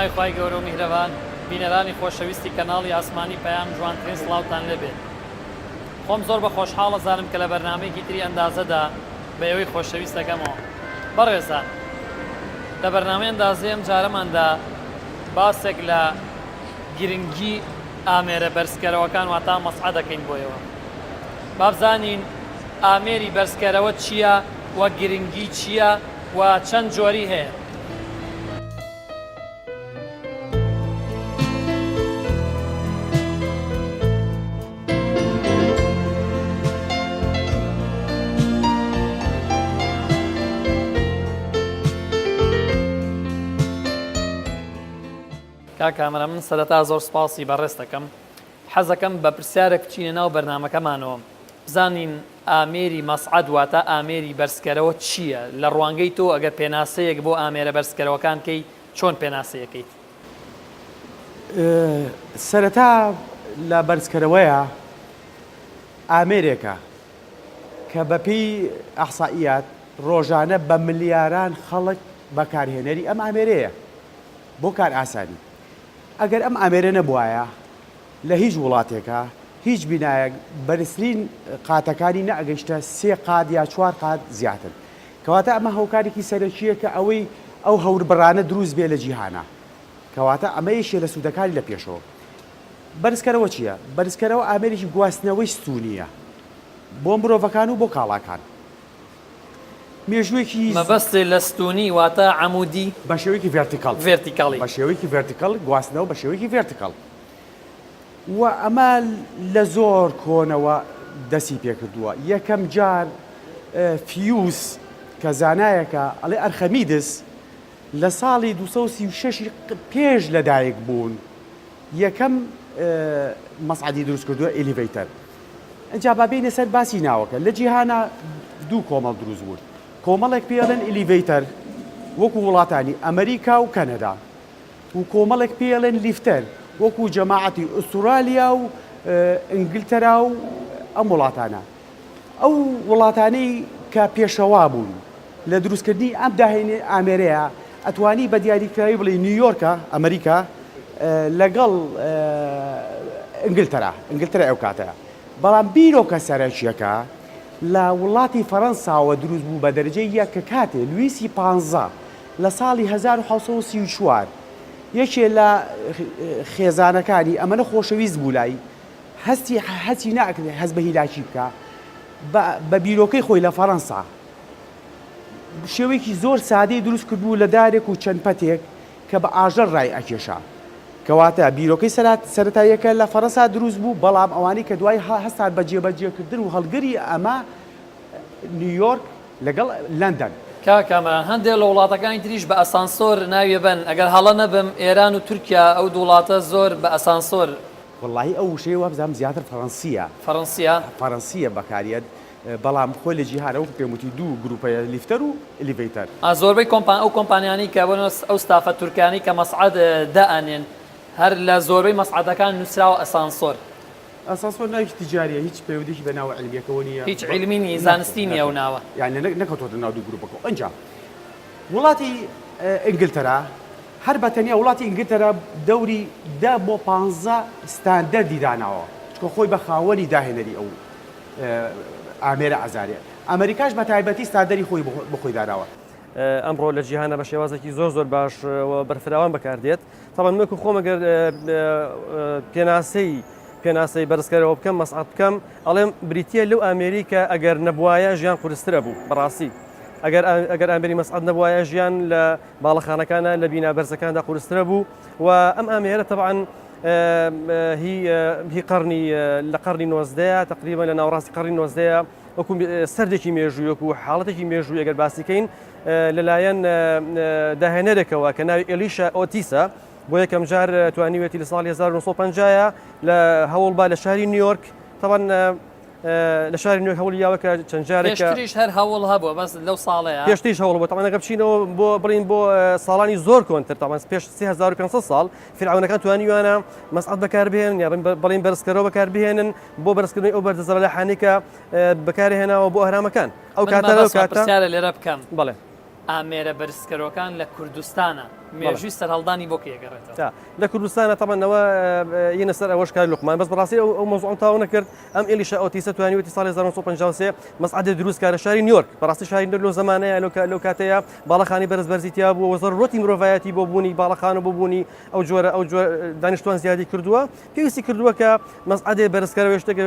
ناوی خوای گەورە و میهرەبان بینەرانی خۆشەویستی کەناڵی ئاسمانی پەیام جوانترین سڵاوتان لێبێت خۆم زۆر بە خۆشحاڵ ئەزانم کە لە بەرنامەیەکی تری ئەندازەدا بە ئێوەی خۆشەویست دەگەمەوە بەڕێزان لە بەرنامەی ئەندازەی ئەم جارەماندا باسێک لە گرنگی ئامێرە بەرزکەرەوەکان واتا مەسعە دەکەین بۆیەوە بابزانین ئامێری بەرزکەرەوە چییە و گرنگی چییە و چەند جۆری هەیە؟ کاک کامەران من سەرەتا زۆر سپاسی بەڕێزت دەکەم حەزەکەم بە پرسیارێک بچینە ناو بەرنامەکەمانەوە بزانین ئامێری مەسعەد واتە ئامێری بەرزکەرەوە چییە؟ لە ڕوانگەی تۆ ئەگەر پێناسەیەک بۆ ئامێرە بەرزکەرەوەکان بکەی چۆن پێناسەی ئەکەیت؟ سەرەتا لە بەرزکەرەوەیە ئامێرێکە کە بەپێی ئەحسائیات ڕۆژانە بە ملیاران خەڵک بەکارهێنەری ئەم ئامێرەیە بۆ کارئاسانی ئەگەر ئەم ئامێرە نەبوایە لە هیچ وڵاتێکا هیچ بینایەک بەرزترین قاتەکانی نەئەگەیشتە سێ قات یا چوار قات زیاتر. کەواتە ئەمە هۆکارێکی سەرەکییە کە ئەوەی ئەو هەوربڕانە دروست بێ لە جیهانا. کەواتە ئەمە یەکێ لە سوودەکانی لە پێشەوە. بەرزکەرەوە چییە؟ بەرزکەرەوە ئامێرێکی گواستنەوەی ستوونییە بۆ مرۆڤەکان و بۆ کاڵاکان. مێژوویەکی. مەبەستێ لە ستوونی واتە عەموودی؟ بە شێوەیەکی vertical. vertical ی. بە شێوەیەکی vertical، گواستنەوە بە شێوەیەکی vertical. و ئەمە لە زۆر کۆنەوە دەستی پێکردووە. یەکەم جار فیوس کە زانایەکە ئەڵێ ئەرخەمیدس لە ساڵی 236 پێش لەدایک بوون یەکەم مەسعەدی دروست کردووە elevator. ئینجا با بێینە سەر باسی ناوەکە. لە جیهانا دوو کۆمەڵ دروست بوون. کۆمەڵێک پێی ئەڵێن elevator وەکو وڵاتانی ئەمریکا و کەنەدا و کۆمەڵێک پێی ئەڵێن lifter وەکو جەماعەتی ئوسترالیا و ئینگلتەرا و ئەم وڵاتانە. ئەو وڵاتانەی کە پێشەوا بوون لە دروستکردنی ئەم داهێنێ ئامێرەیە ئەتوانی بە دیاریکراوی بڵێی نیویۆرکە، ئەمریکا، لەگەڵ ئینگلتەرا، ئینگلتەرای ئەو کاتەیە. بەڵام بیرۆکە سەرەکییەکە لە وڵاتی فەرەنساوە دروست بوو بە دەرەجەی یەک کە کاتێ لویسی پانزە لە ساڵی 1734 یەکێ لە خێزانەکانی ئەمەنە خۆشەویست بوو لای هەستی هەچی ناکرێ هەست بە هیلاکی بکا بە بیرۆکەی خۆی لە فەرەنسا شێوەیەکی زۆر سادەی دروست کردبوو لە دارێک و چەند پەتێک کە بە ئاژەڵ ڕای ئەکێشا. کەواتە بیرۆکەی سەرەتاییەکە لە فەرەنسا دروست بوو، بەڵام ئەوانەی کە دوای هەستان بە جێبەجێکردن و هەڵگری ئەمە نیویۆرک لەگەڵ لەندەن. کاک کامەران هەندێک لە وڵاتەکانی تریش بە ئەسانسۆر ناوی ئەبەن ئەگەر هەڵە نەبم ئێران و تورکیا ئەو دوو وڵاتە زۆر بە ئەسانسۆر. وەڵاهی ئەو وشەیە وابزانم زیاتر فەرەنسییە. فەرەنسییە؟ فەرەنسییە بەکاریەت بەڵام خۆی لە جیهانە وەکو پێم وتی دوو گروپ هەیە lifter و elevator. زۆربەی کۆمپان ئەو کۆمپانیانەی کە بۆ ئەو ستافە تورکانەی کە مەسعەد دائەنێن هەر لە زۆربەی مەسعەدەکان نووسراوە ئەسانسۆر. ئەسانسۆر ناوێکی تیجاریە هیچ پەیوەندیەکی بە ناوە عیلمیەکەوە نیە. هیچ عیلمی نیە زانستی نیە ئەو ناوە. یانی نەکەوتۆتە ناو دوو گروپەکەوە ئینجا وڵاتی ئینگلتەرا هەر بە تەنیا وڵاتی ئینگلتەرا دەوری دە بۆ پانزە ستاندەردی داناوە چونکە خۆی بە خاوەنی داهێنەری ئەو ئامێرە ئەزانێ. ئەمەریکاش بە تایبەتی ستاندەری خۆی بۆ خۆی داناوە. ئەمڕۆ لە جیهانە بە شێوازێکی زۆر زۆر باش و بەرفراوان بەکاردێت. تەبعەن من وەکو خۆم ئەگەر پێناسەی پێناسەی بەرزکەرەوە بکەم مەسعەد بکەم ئەڵێم بریتییە لەو ئامێری کە ئەگەر نەبوایە ژیان قورسترە بوو بەڕاستی ئەگەر ئەگەر ئامێری مەسعەد نەبوایە ژیان لە باڵەخانەکانە لە بینا بەرزەکاندا قورسترە بوو و ئەم ئامێرە تەبعەن هی هی قەرنی لە قەرنی نۆزدەیە تقریبا لە ناوەڕاستی قەرنی نۆزدەیە وەکو سەردێکی مێژووی وەکو حاڵەتێکی مێژووی ئەگەر باسیکەین لەلایەن داهێنەرێکەوە کە ناوی ئێلیشا ئۆتیسە بۆ یەکەم جار توانیوێتی لە ساڵی 1950 لە هەوڵ با لە شاری نیویۆرک تەبعەن لە شاری نیویۆرک هەوڵی یاوە کە چەند جارێک پێشتریش هەر هەوڵ هەبووە بەس لەو ساڵەیە پێشتریش هەوڵ بووە تەبعەن ئەگەر بچینەوە بۆ بڵین بۆ ساڵانی زۆر کۆنتر تەبعەن پێش 3500 ساڵ فیرعەونەکان توانیویانە مەسعەد بەکاربهێنن یا بڵین بەرزکەرەوە بەکاربهێنن بۆ بەرزکردنەوەی ئەو بەردە زەبەلاحانەی کە بەکارهێناوە بۆ ئەهرامەکان ئەو من کاتە لەو مەبەستمە کاتە پرسیارە لێرە بکەم بەڵێ ئامێرە بەرزکەرەوەکان لە کوردستانە. مێژووی سەرهەڵدانی بۆ کەی ئەگەڕێتەوە؟ تا لە کوردستانە تەبعەن ئەوە یەنە سەر ئەوەش کاک لوقمان بەس بەڕاستی ئەو ئەو مەوزوعم تەواو نەکرد ئەم ئێلیشا ئۆتیسە توانیوێتی ساڵی 1953 مەسعەدێ دروست کا لە شاری نیویۆرک بەڕاستی شاری نیویۆرک لەو زەمانەیە لەو لەو کاتەیە باڵەخانی بەرز بەرزی تیا بووە و زەرورەتی مرۆڤایەتی بۆ بوونی باڵەخان و بۆ بوونی ئەو جۆرە ئەو جۆرە دانیشتوان زیادی کردووە پێویستی کردووە کە مەسعەدێ بەرزکەرەوەی شتێک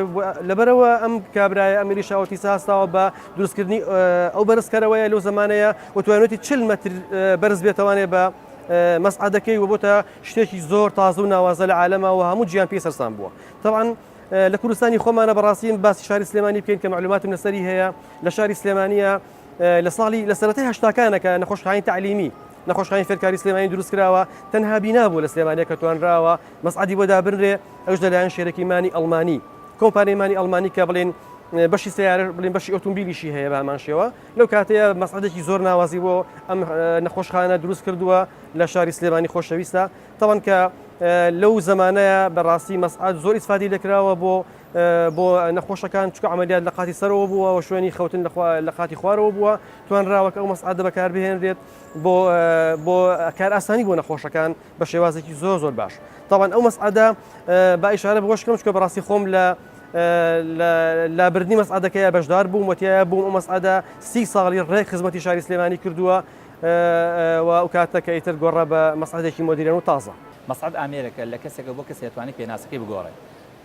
لەبەرەوە ئەم کابرایە ئەم ئێلیشا ئۆتیسە هەستاوە بە دروستکردنی ئەو بەرزکەرەوەیە لەو زەمانەیە و توانیوێتی 40 مەتر بەرز بێتەوانێ بە مەسعەدەکەی و بۆتە شتێکی زۆر تازە و ناوازە لە عالەما و هەموو جیان پێی سەرسام بووە تەبعەن لە کوردستانی خۆمانە بەڕاستی باسی شاری سلێمانی بکەین کە معلوماتم لەسەری هەیە لە شاری سلێمانیە لە ساڵی لە سەرەتای هەشتاکانە کە نەخۆشخانەی تەعلیمی نەخۆشخانەی فێرکاری سلێمانی دروست کراوە تەنها بینا بوو لە سلێمانیە کە توانراوە مەسعەدی بۆ دابنرێ ئەوش لەلایەن شەرەکی مانی ئەڵمانی کۆمپانیای مانی ئەڵمانی کە بڵێن بەشی سیارە بڵێن بەشی ئۆتۆمبیلیشی هەیە بە هەمان شێوە لەو کاتەیە مەسعەدێکی زۆر ناوازی بۆ ئەم نەخۆشخانە دروست کردووە لە شاری سلێمانی خۆشەویستە تەوان کە لەو زمانەیە بەڕاستی مەسعەد زۆر ئیسفادی لێکراوە بۆ بۆ نەخۆشەکان چکە عملیات لە قاتی سەرەوە بووە و شوێنی خەوتن لە قاتی خوارەوە بووە توانراوە کە ئەو مەسعەدە بەکاربهێنرێت بۆ بۆ کار ئاسانی بۆ نەخۆشەکان بە شێوازێکی زۆر زۆر باش تاوان ئەو مەسعەدە با ئیشارە بەوەش کەم چکە بەڕاستی خۆم لە لە لابردنی مەسعەدەکەیە بەشدار بووم و تیایا بووم ئەو مەسعەدە سی ساڵی ڕێک خزمەتی شاری سلێمانی کردووە و ئەو کاتە کە ئیتر گۆڕا بە مەسعەدێکی مۆدیرن و تازە. مەسعەد ئامێرێکە لە کەسێکەوە بۆ کەسێ ئەتوانێ پێناسەکەی بگۆڕێ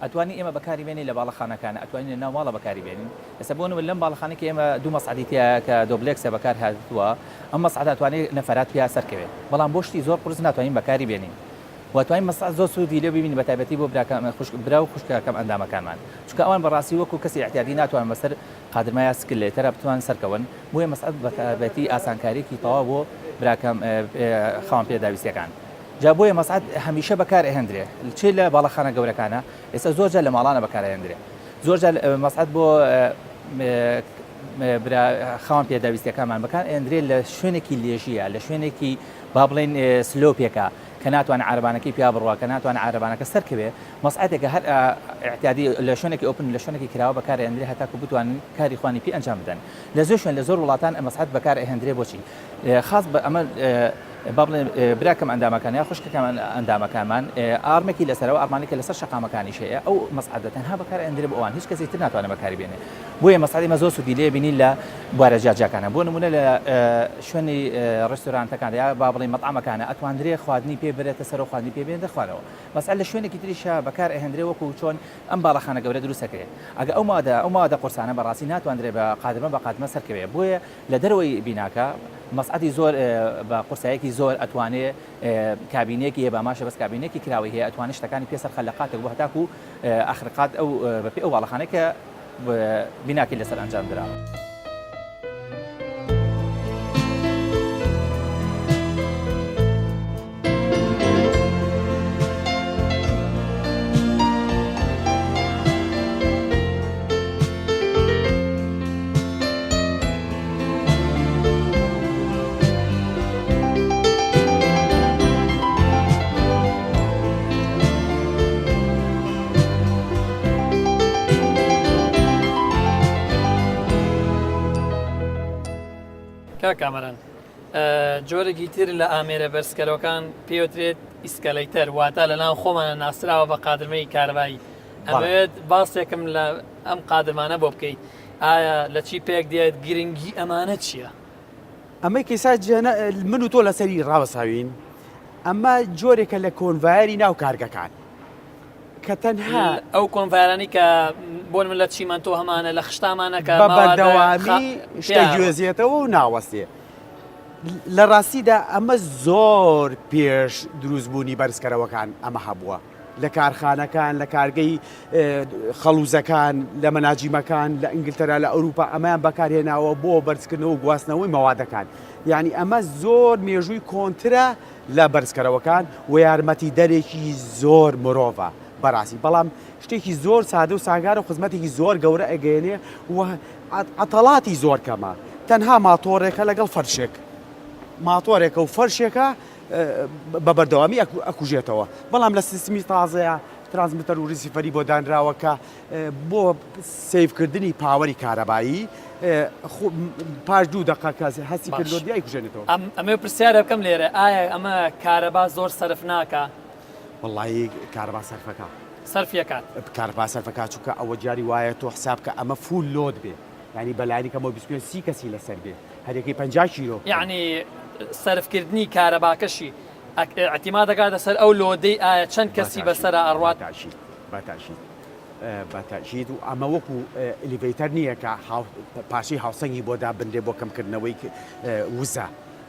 ئەتوانین ئێمە بەکاری بێنین لە باڵەخانەکانە ئەتوانین لە ناو ماڵە بەکاری بێنین ئێستا بۆ نمونە لەم باڵەخانەی کە ئێمە دوو مەسعەدی تیایە کە دۆبلێکسە بەکار هاتووە ئەم مەسعەدە ئەتوانێ نەفەرات پیا سەرکەوێ بەڵام بۆ شتی زۆر قورس ناتوانین بەکاری بێنین و ئەتوانین مەسعەد زۆر سوودی لێ ببینین بەتایبەتی بۆ براکان خوشک برا و خوشکە کەم ئەندامەکانمان چونکە ئەوان بەڕاستی وەکو کەسی ئیعتیادی ناتوانن بەسەر قادرمە یا سکلێتەرا بتوانن سەرکەون بۆیە مەسعەد بەتایبەتی ئاسانکاریەکی تەواو بۆ براکەم خاوەن پێداویستیەکان جا بۆیە مەسعەد هەمیشە بەکار ئەهێندرێ چ لە باڵەخانە گەورەکانە ئێستا زۆر جار لە ماڵانە بەکار ئەهێندرێ زۆر جار مەسعەد بۆ برا خاوەن پێداویستیەکانمان بەکار ئەهێندرێ لە شوێنێکی لێژیە لە شوێنێکی با بڵێین سلۆپێکە کە ناتوانێت عارەبانەکەی پیا بڕوا کە ناتوانێت عارەبانەکە سەرکەوێ مەسعەدێکە هەر ئیعتیادی لە شوێنێکی open لە شوێنێکی کراوە بەکار ئەهێندرێ هەتاکو بتوانن کاری خوانی پێ ئەنجام بدەن لە زۆر شوێن لە زۆر وڵاتان مەسعەد بەکار ئەهێندرێ بۆچی خاص بە ئەمە با بڵێن برا کەم ئەندامەکان یا خوشکە کەم ئەندامەکانمان ئارمێکی لەسەرەوە ئارمانی کە لەسەر شەقامەکانیش هەیە ئەو مەسعەدە تەنها بەکار ئەندرێ بۆ ئەوان هیچ کەسی تر ناتوانێت بەکاری بێنێ بۆیە مەسعەدی مە زۆر سوودی لێ بینی لە بوارە جیاجیاکانە بۆ نمونە لە شوێنی ڕێستۆرانتەکان یا با بڵێین مەتعەمەکانە ئەتواندرێ خواردنی پێ برێتە سەرەوە خواردنی پێ بێنرێتە خوارەوە مەسعەد لە شوێنێکی تریشا بەکار ئەهێندرێ وەکو چۆن ئەم باڵەخانە گەورە دروست ئەکرێ ئەگە ئەو مادە ئەو مادە قورسانە بەڕاستی ناتواندرێ بە قادرمە بە قادرمە سەرکەوێ بۆیە لە دەرەوەی بیناکە مەسعەدی زۆر بە قورسایەکی زۆر ئەتوانێ کابینەیەکی هەیە باماشە بەس کابینەیەکی کراوەی هەیە ئەتوانێ شتەکانی پێ سەرخە لە قاتێک بۆ هەتاکو ئاخر قات ئەو بەپێی ئەو باڵەخانەی کە بیناکەی لەسەر ئەنجام دراوە. کاک کامەران جۆرێکی تر لە ئامێرە بەرزکەرەوەکان پێوترێت escalator واتە لە ناو خۆمانە ناسراوە بە قادرمەی کارەبایی ئەمەوێت باسێکم لە ئەم قادرمانە بۆ بکەیت ئایا لە چی پێک دێت گرنگی ئەمانە چییە؟ ئەمەی کە ئێستا من و تۆ لەسەری ڕاوەساوین ئەمە جۆرێکە لە کۆنڤایەری ناو کارگەکان کە تەنها ئەو کۆنڤایەرانی کە بۆن من لە چیمەنتۆ هەمانە لە خشتامانە کە بە بەردەوامی شتە گوێزێتەوە و ناوەستێ لە ڕاستیدا ئەمە زۆر پێش دروستبوونی بەرزکەرەوەکان ئەمە هەبووە لە کارخانەکان، لە کارگەی خەڵوزەکان، لە مەناجیمەکان، لە ئینگلتەرا، لە ئەوروپا ئەمەیان بەکارهێناوە بۆ بەرزکردنەوە و گواستنەوەی مەوادەکان. یانی ئەمە زۆر مێژووی کۆنترە لە بەرزکەرەوەکان و یارمەتیدەرێکی زۆر مرۆڤە بەڕاستی. بەڵام شتێکی زۆر سادە و ساکارە و خزمەتێکی زۆر گەورە ئەگەیەنێ و عەتەڵاتی زۆر کەمە. تەنها ماتۆڕێکە لەگەڵ فەرشێک. ماتۆرێکە و فەرشێکە بە بەردەوامی ئەکوژێتەوە بەڵام لە سیستمی تازەیە transmitter و receiver ی بۆ دانراوە کە بۆ save کردنی power ی کارەبایی پاش دوو دەقە کە هەستی کرد load ئەیکوژێنێتەوە. ئەمەوێ پرسیارێ بکەم لێرە ئایا ئەمە کارەبا زۆر سەرف ناکا؟ وەڵایی کارەبا سەرفەکا. سەرفی ئەکات. کارەبا سەرفەکا چونکە ئەوە جاری وایە تۆ حساب کە ئەمە full load بێ یانی بەلایەنی کەمەوە 25 سی کەسی لەسەر بێ هەریەکەی 50 کیلۆ بکەن. یەعنی سەرفکردنی کارەباکەشی ئیعتیماد ئەکاتە سەر ئەو load ەی ئایا چەند کەسی بەسەرا ئەڕوات؟ بە تەئکید بە تەئکید و ئەمە وەکو elevator نییە کە پارچەی هاوسەنگی بۆ دابنرێ بۆ کەمکردنەوەی وزە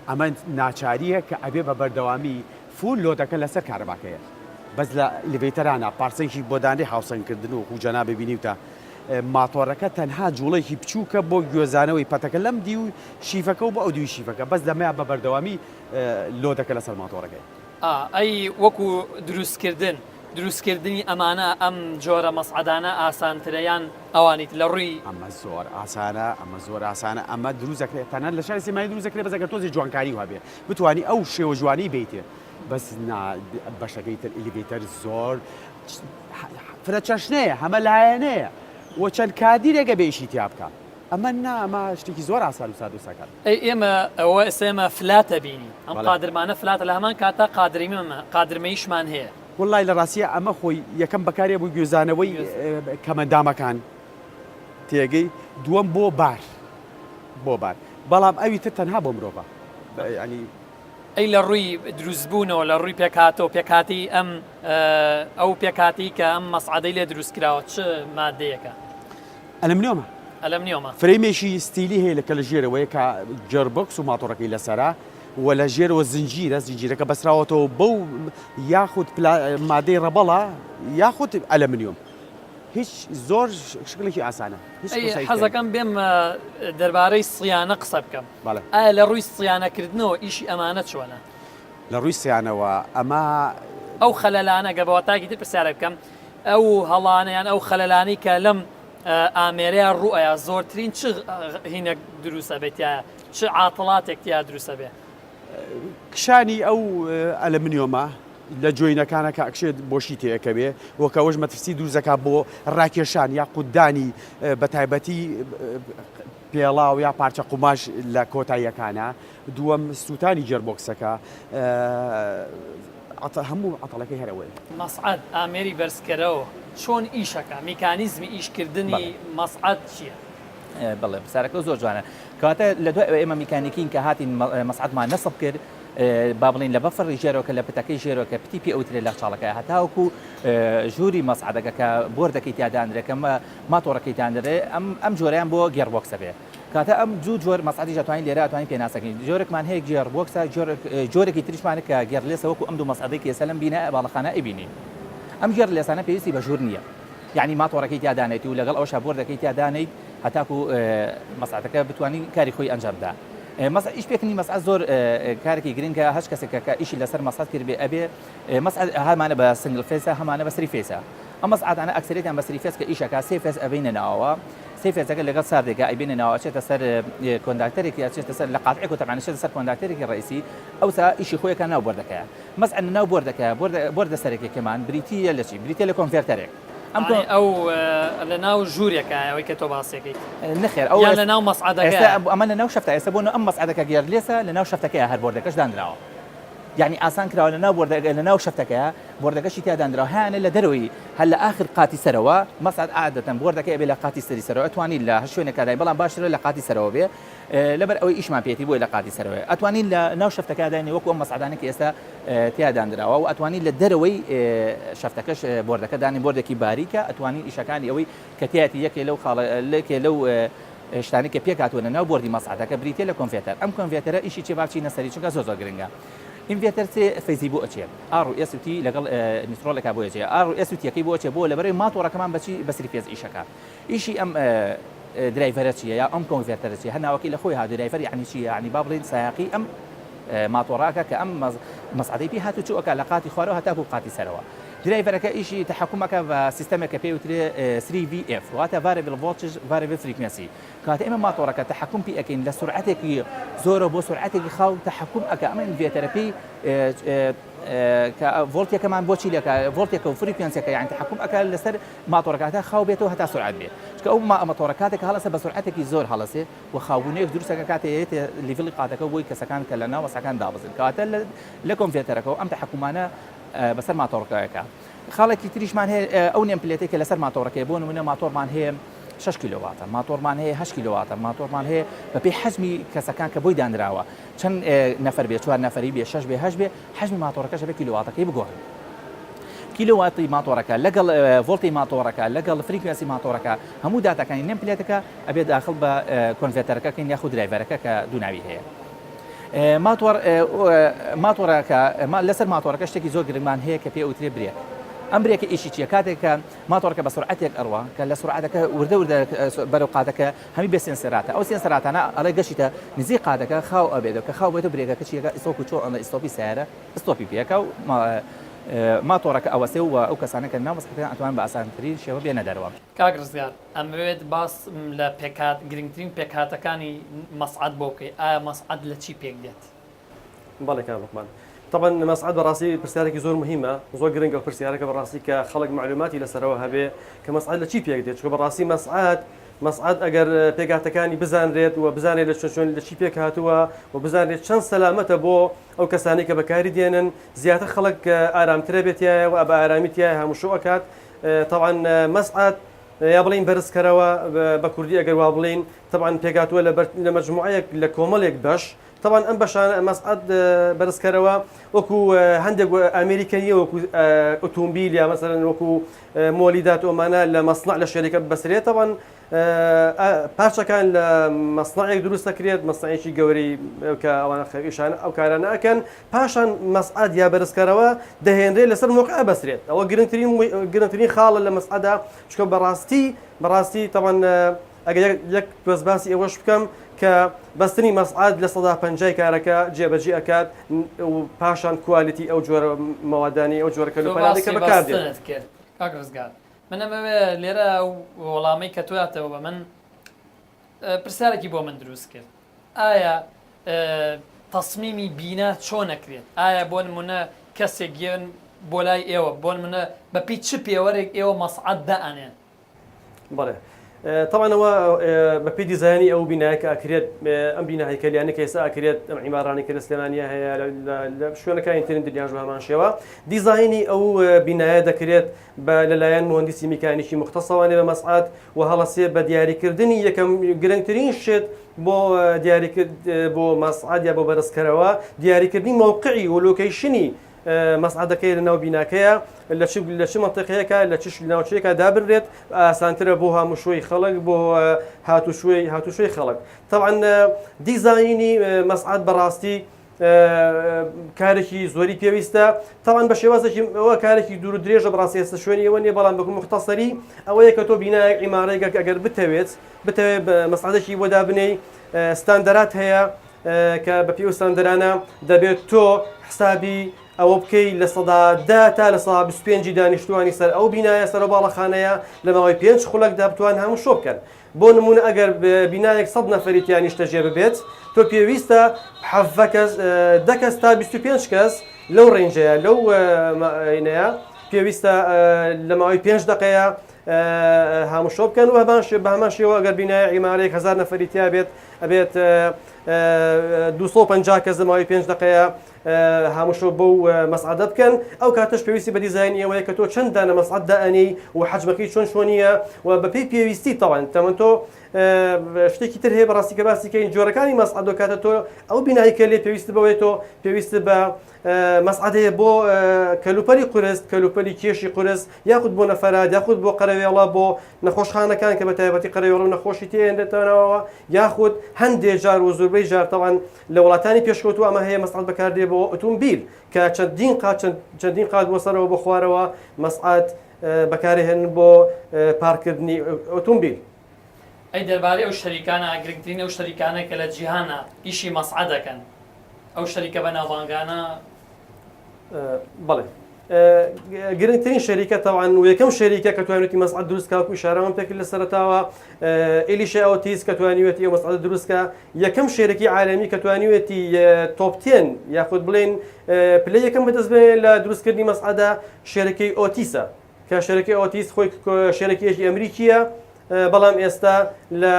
ئەمە ناچارییە کە ئەبێ بە بەردەوامی full load ەکە لەسەر کارەباکەیە بەس لە elevator انە پارچەیەکی بۆ دانرێ هاوسەنگکردن و وەکو جەنابت بینیوتە ماتۆرەکە تەنها جوڵەیەکی بچووکە بۆ گوێزانەوەی پەتەکە لەم دیو شیفەکە و بۆ ئەو دیوی شیفەکە بەس لەمەیا بە بەردەوامی load ەکە لەسەر ماتۆرەکەیە. ئەی وەکو دروستکردن دروستکردنی ئەمانە ئەم جۆرە مەسعەدانە ئاسانترە یان ئەوانی تر لە ڕووی. ئەمە زۆر ئاسانە ئەمە زۆر ئاسانە ئەمە دروست دەکرێت تەنانەت لە شاری سلێمانی دروست دەکرێت بەس ئەگەر تۆزێ جوانکاری هەبێ بتوانی ئەو شێوە جوانەی بەیتێ بەس نا بەشەکەی تر elevator زۆر فرە چەشنەیە هەمە لایەنەیە و چەند کادیرێک ئەبێ ئیشی تیا بکا ئەمە نا ئەمە شتێکی زۆر ئاسان و سادە و ساکارە. ئەی ئێمە ئەوە ئێستا ئێمە flat ە بینی ئەم قادرمانە flat ە لە هەمان کاتا قادرمە قادرمەیشمان هەیە. وەڵای لە ڕاستیا ئەمە خۆی یەکەم بەکارێ بۆ گوێزانەوەی کەمەندامەکان تێگەی دووەم بۆ بار بۆ بار بەڵام ئەوی تر تەنها بۆ مرۆڤە ینی. ئەی لە ڕووی دروستبوونەوە لە ڕووی پێکهاتەوە پێکهاتەی ئەم ئەو پێکهاتەی کە ئەم مەسعەدەی لێ دروست کراوە چ مادەیەکە؟ ئەلەمنیۆمە. ئەلەمنیۆمە. frame ێکی steel ی هەیە لە کە لە ژێرەوەیە کە gearbox و ماتۆڕەکەی لەسەرە و لە ژێرەوە زنجیرە زنجیرەکە بەسراوەتەوە بەو یاخود مادەی ڕەبەڵە یاخود ئەلەمنیۆم هیچ زۆر شکلێکی ئاسانە هیچ ئەی قورسایی تیا نییە. حەزەکەم بێم دەربارەی صیانە قسە بکەم بەڵێ. ئایا لە ڕووی صیانەکردنەوە ئیشی ئەمانە چۆنە؟ لە ڕووی صیانەوە ئەمە. ئەو خەلەلانە گەر بە واتایەکی تر پرسیارێک بکەم ئەو هەڵانە یان ئەو خەلەلانەی کە لەم ئامێرەیە ڕوئەیا زۆرترین چ هینێک دروست ئەبێت تیایا چ عاتڵاتێک تیا دروست ئەبێ؟ کشانی ئەو ئەلەمنیۆمە لە joint ەکانە کە ئەکشێت بۆشی تێئەکەوێ و کە ئەوەش مەترسی دروست دەکات بۆ ڕاکێشان یا قوتدانی بە تایبەتی پێڵاو یا پارچە قوماش لە کۆتاییەکانە دووەم سووتانی gearbox ەکە هەموو عەتەڵەکەی هەر ئەوەیە. مەسعەد، ئامێری بەرزکەرەوە چۆن ئیشەکا؟ میکانیزمی ئیشکردنی مەسعەد چییە؟ بەڵێ پرسیارەکە زۆر جوانە. کەواتە لە دوای ئەوەی ئێمە میکانیکین کە هاتین مەسعەدمان نەسب کرد با بڵێین لە بەفڕی ژێرەوە کە لە پتەکەی ژێرەوە کە پتی پێ ئەوترێ لە چاڵەکە هەتاوەکو ژووری مەسعەدەکە کە board ەکەی تیا دانرێ کە ماتۆڕەکەی دانرێ ئەم ئەم جۆرەیان بۆ gearbox ە بێ. کاتە ئەم دوو جۆر مەسعەدیش ئەتوانین لێرە ئەتوانین پێناسەکەین جۆرێکمان هەیە gearbox ە جۆرێکی تریشمان کە gearless ە وەکو ئەم دوو مەسعەدەی کە ئێستا لەم بینە باڵەخانە ئەیبینین ئەم gearless انە پێویستی بە ژوور نییە یعنی ماتۆڕەکەی تیا دانێت و لەگەڵ ئەوشا board ەکەی تیا دانیت هەتاکو مەسعەدەکە بتوانین کاری خۆی ئەنجام بدا مەسعەد ئیش پێکردنی مەسعەد زۆر کارێکی گرنگە هەچ کەسێک کە ئیشی لەسەر مەسعەد کردبێ ئەبێ مەسعەد هەمانە بە single phase ە هەمانە بە three phase ە ئەم مەسعەدانە ئەکسەریەتیان بە three phase کە ئیش ئەکا سێ phase ئەبەینە ناوەوە سێ phase ەکە لەگەڵ ساردێکا ئەیبێنە ناوە ئەچێتە سەر conductor ێکی ئەچێتە سەر لە قاتعێک و تەبعەن ئەچێتە سەر conductor ێکی ڕئیسی ئەوسا ئیشی خۆی ئەکا ناو board ەکەیە مەسعەد لە ناو board ەکەیە board ە سەرەکیەکەمان بریتییە لە چی بریتییە لە converter ێک ئەم کۆن ئەو لە ناو ژوورێکە ئەوەی کە تۆ باسیەکەیت نەخێر ئەو یان لە ناو مەسعەدەکە ئەمە لە ناو shaft ە ئێستا بۆ ئەم مەسعەدەکە gearless ە لە ناو shaft ەکەیە هەر board ەکەش دانراوە یانی ئاسان کراوە لە ناو board ە لە ناو shaft ەکەیە board ەکەشی تیا دانراوە هەیانە لە دەرەوەی هەر لە ئاخر قاتی سەرەوە مەسعەد عادەتەن board ەکەی ئەبێ لە قاتی سەری سەرەوە ئەتوانی لە هەر شوێنێکا دای بەڵام باشترە لە قاتی سەرەوە بێ لەبەر ئەوەی ئیشمان پێیەتی بۆیە لە قاتی سەرەوەیە ئەتوانین لە ناو shaft ەکە داینێ وەکو ئەم مەسعەدانەی کە ئێستا تیا دانراوە و ئەتوانین لە دەرەوەی shaft ەکەش board ەکە دانێن board ێکی باریکە ئەتوانین ئیشەکانی ئەوەی کە تیایەتی یەکێ لەو خاڵە یەکێ لەو شتانەی کە پێکهاتووە لە ناو board ی مەسعەدەکە بریتیە لە converter ئەم converter ە ئیشی چیە با بچینە سەری چونکە زۆر زۆر گرنگە inverter سێ phase ی بۆ ئەچێ R و S و T لەگەڵ neutral ێکا بۆ ئەچێ R و S و T یەکەی بۆ ئەچێ بۆ لەبەرەی ماتۆڕەکەمان بەچی بە three phase ئیشەکە ئیشی ئەم driver ە چیە یا ئەم converter ە چیە هەر ناوەکەی لە خۆی هاتوو driver یعنی چیە یعنی با بڵێین سایەقی ئەم ماتۆڕاکە کە ئەم مەسعەدەی پێ هاتوچۆ ئەکا لە قاتی خوارەوە هەتاکو قاتی سەرەوە driver ەکە ئیشی تەحەکوم ئەکا بە سیستەمێک کە پێی وترێ 3VF واتە variable voltage variable frequency کەواتە ئێمە ماتۆڕەکە تەحەکوم پێ ئەکەین لە سورعەتێکی زۆرەوە بۆ سورعەتێکی خاو تەحەکوم ئەکا ئەمە inverter ە پێی. کە ڤۆڵتێکەمان بۆچی لەکە ڤۆڵتێکە و frequency ەکە یان تحکم ئەکا لەسەر ماتۆڕەکە هەتا خاو بێتەوە هەتا سرعەت بێ چونکە ئەو ماتۆڕە کاتێک کە هەڵەسێ بە سرعەتێکی زۆر هەڵەسێ و خاوبوونەیەک دروستەکە کاتێ یەتێ level ی قاتەکە بۆی کەسەکان کە لە ناو مەسعەکان دابەزن کەواتە لە converter ەکەوە ئەم تحکمانە بەسەر ماتۆڕەکەیەکە خاڵێکی تریشمان هەیە ئەو nameplate ەی کە لەسەر ماتۆڕەکەی بۆ نمونە ماتۆڕمان هەیە 6 کیلۆواتە ماتۆڕمان هەیە 8 کیلۆواتە ماتۆڕمان هەیە بەپێی حەجمی کەسەکان کە بۆی دانراوە چەند نەفەر بێ چوار نەفەری بێ شەش بێ هەشت بێ حەجمی ماتۆڕەکەش ئەبێ کیلۆواتەکەی بگۆڕین کیلۆواتی ماتۆڕەکە لەگەڵ ڤۆڵتی ماتۆڕەکە لەگەڵ frequency ماتۆڕەکە هەموو داتاکانی nameplate ەکە ئەبێ داخڵ بە converter ەکە کەین یاخود driver ەکە کە دوو ناوی هەیە ماتۆڕ ماتۆڕەکە لەسەر ماتۆڕەکە شتێکی زۆر گرنگمان هەیە کە پێ ئەوترێ brake ئەم brake ە ئیشی چییە کاتێک کە ماتۆڕەکە بە سرعەتێک ئەڕوا کە لە سرعەتەکە وردە وردە بەرەو قاتەکە هەمی بێ sensor اتە ئەو sensor اتانە ئەڵێ گەشیتە نزیک قاتەکە خاو ئەبێتەوە کە خاو بێتەوە brake ەکە چیەکە ئیسۆک و چۆ ئەڵێ stop ی سیارە stop ی پێکا و ماتۆڕەکە ئەوەسێ و ئەو کەسانە کە ناو مەسحەکەن ئەتوان بە ئاسانترین شێوە بێنە دەرەوە. کاک ڕزگار ئەمەوێت باس لە پێکهات گرنگترین پێکهاتەکانی مەسعەد بۆ بکەی ئایا مەسعەد لە چی پێک دێت؟ بەڵێ کاک لوقمان تەبعەن مەسعەد بەڕاستی پرسیارێکی زۆر مهمە زۆر گرنگە ئەو پرسیارەکە بەڕاستی کە خەڵک مەعلوماتی لەسەرەوە هەبێ کە مەسعەد لە چی پێک دێت چونکە بەڕاستی مەسعەد مەسعەد ئەگەر پێکهاتەکانی بزانرێت و بزانرێت لە چۆن لە چی پێک هاتووە و بزانرێت چەند سەلامەتە بۆ ئەو کەسانەی کە بەکاری دێنن زیاتر خەڵک ئارامترە بێت تایە و بە ئارامی تایە هاموشۆ ئەکات تەبعەن مەسعەد یا بڵێین بەرزکەرەوە بە کوردی ئەگەر وا بڵێین تەبعەن پێکهاتووە لە لە مەجموعەیەک لە کۆمەڵێک بەش تەبعەن ئەم بەشانە مەسعەد بەرزکەرەوە وەکو هەندێک ئامێری کە نییە وەکو ئۆتۆمبیل یا مەسەلەن وەکو مۆلیدات ئەمانە لە مەسنع لە شەریکە بەسرێت تەبعەن پارچەکان لە مەسنعێک دروست دەکرێت مەسنعێکی گەورەی کە ئەوانە خەویشانە ئەو کارانە ئەکەن پاشان مەسعەد یا بەرزکەرەوە دەهێنرێت لەسەر موقع بەسرێت ئەوە گرنگترین گرنگترین خاڵە لە مەسعەدا چونکە بەڕاستی بەڕاستی تەبعەن ئەگەر یەک تۆز باسی ئەوەش بکەم کە بەستنی مەسعەد 50% کارەکە جێبەجێ ئەکات و پاشان quality ئەو جۆرە مەوادانی ئەو جۆرە کەلوپەلانەی کە بەکاردێن. کرد کاک ڕزگار من ئەمەوێ لێرە ئەو وەڵامەی کە تۆ یاتەوە بە من پرسیارێکی بۆ من دروست کرد ئایا تەسمیمی بینا چۆن ئەکرێت ئایا بۆ نمونە کەسێک یەن بۆ لای ئێوە بۆ نمونە بەپی چ پێوەرێک ئێوە مەسعەد دائەنێن؟ بەڵێ تەبعەن ئەوە بەپێی دیزایانی ئەو بینایە کە ئەکرێت ئەم بینا هەیکەلیانە کە ئێستا ئەکرێت ئەم عیمارانەی کە لە سلێمانیە هەیە لە شوێنەکانی ترین دنیاش بە هەمان شێوە دیزایانی ئەو بینایە دەکرێت بە لەلایەن موهەندیسی میکانیکی موختەسەوانێ بە مەسعەد و هەڵەسێ بە دیاریکردنی یەکەم گرنگترین شت بۆ دیاریکرد بۆ مەسعەد یا بۆ بەرزکەرەوە دیاریکردنی مەوقعی و location ی مەسعەدەکەی لە ناو بیناکەیە لە چ لە چ مەنتیقەیەکە لە چ ناوچەیەکە دابنرێت ئاسانترە بۆ هاموشۆی خەڵک بۆ هاتوچۆی هاتوچۆی خەڵک تەبعەن دیزاینی مەسعەد بەڕاستی کارێکی زۆری پێویستە تاوان بە شێوازێکی ئەوە کارێکی دوور درێژە بەڕاستی ئێستا شوێنی ئەوە نیە بەڵام بەکو مختصری ئەوەیە کە تۆ بینایەک عیمارەیەک ئەگەر بتەوێت بتەوێت مەسعەدێکی بۆ دابنێی ستاندەرات هەیە کە بە پێی ئەو ستاندەرانە دەبێت تۆ حسابی ئەوە بکەی 10% تا 25% دانیشتوانی سەر ئەو بینایە سەر باڵەخانەیە لە ماوەی پێنج خولەکدا بتوان هاموشۆ بکەن بۆ نموونە ئەگەر بینایەک سەد نەفەری تیا نیشتەجێ ببێت، تۆ پێویستە 17 کەس، دە کەس تا 25 کەس لەو range ەیە، لەو ماینەیە پێویستە لە ماوەی پێنج دەقەیە هاموشۆ بکەن و هەمان شێ بە هەمان شێوە ئەگەر بینایە عیمارەیەک هەزار نەفەری تیا بێت ئەبێت 250 کەس لە ماوەی پێنج دەقەیە هاموشۆ بەو مەسعەدە بکەن، ئەو کاتەش پێویستی بە دیزاینی ئەوەیە کە تۆ چەند دانە مەسعەد دائەنێی و حەجمەکەی چۆن چۆنییە و بەپێی پێویستی تەوان تەمەن تۆ شتێکی تر هەیە بەڕاستی کە باسی کەین جۆرەکانی مەسعەد و کاتە تۆ ئەو بینایی کە لێ پێویست بەوەی تۆ پێویست بە مەسعەد هەیە بۆ کەلوپەلی قورس کەلوپەلی کێشی قورس یاخود بۆ نەفەرات یاخود بۆ قەرەوێڵە بۆ نەخۆشخانەکان کە بە تایبەتی قەرەوێڵە و نەخۆشی تێنرێتەوە یاخود هەندێ جار و زۆربەی جار تەوان لە وڵاتانی پێشکەوتوو ئەمە هەیە مەسعەد بەکاردێ بۆ ئۆتۆمبیل کە چەندین قات چەندین قات بۆ سەرەوە بۆ خوارەوە مەسعەد بەکارهێنن بۆ پارکردنی ئۆتۆمبیل. ئەی دەربارەی ئەو شەریکانە گرنگترین ئەو شەریکانە کە لە جیهانا ئیشی مەسعەد ئەکەن ئەو شەریکە بەناوبانگانە؟ بەڵێ. گرنگترین شەریکە تەوان و یەکەم شەریکە کە توانیوێتی مەسعەد دروست کا وەکو ئیشارەمان پێکرد لە سەرەتاوە ئیلیشا ئۆتیس کە توانیوێتی ئەو مەسعەدە دروست کا یەکەم شەریکی عالەمی کە توانیوێتی top ten یاخود بڵێن پلەی یەکەم بەدەست بێنێ لە دروستکردنی مەسعەدە شەرەکەی ئۆتیسە کە شەرەکەی ئۆتیس خۆی شەرەکەیەکی ئەمریکیە بەڵام ئێستا لە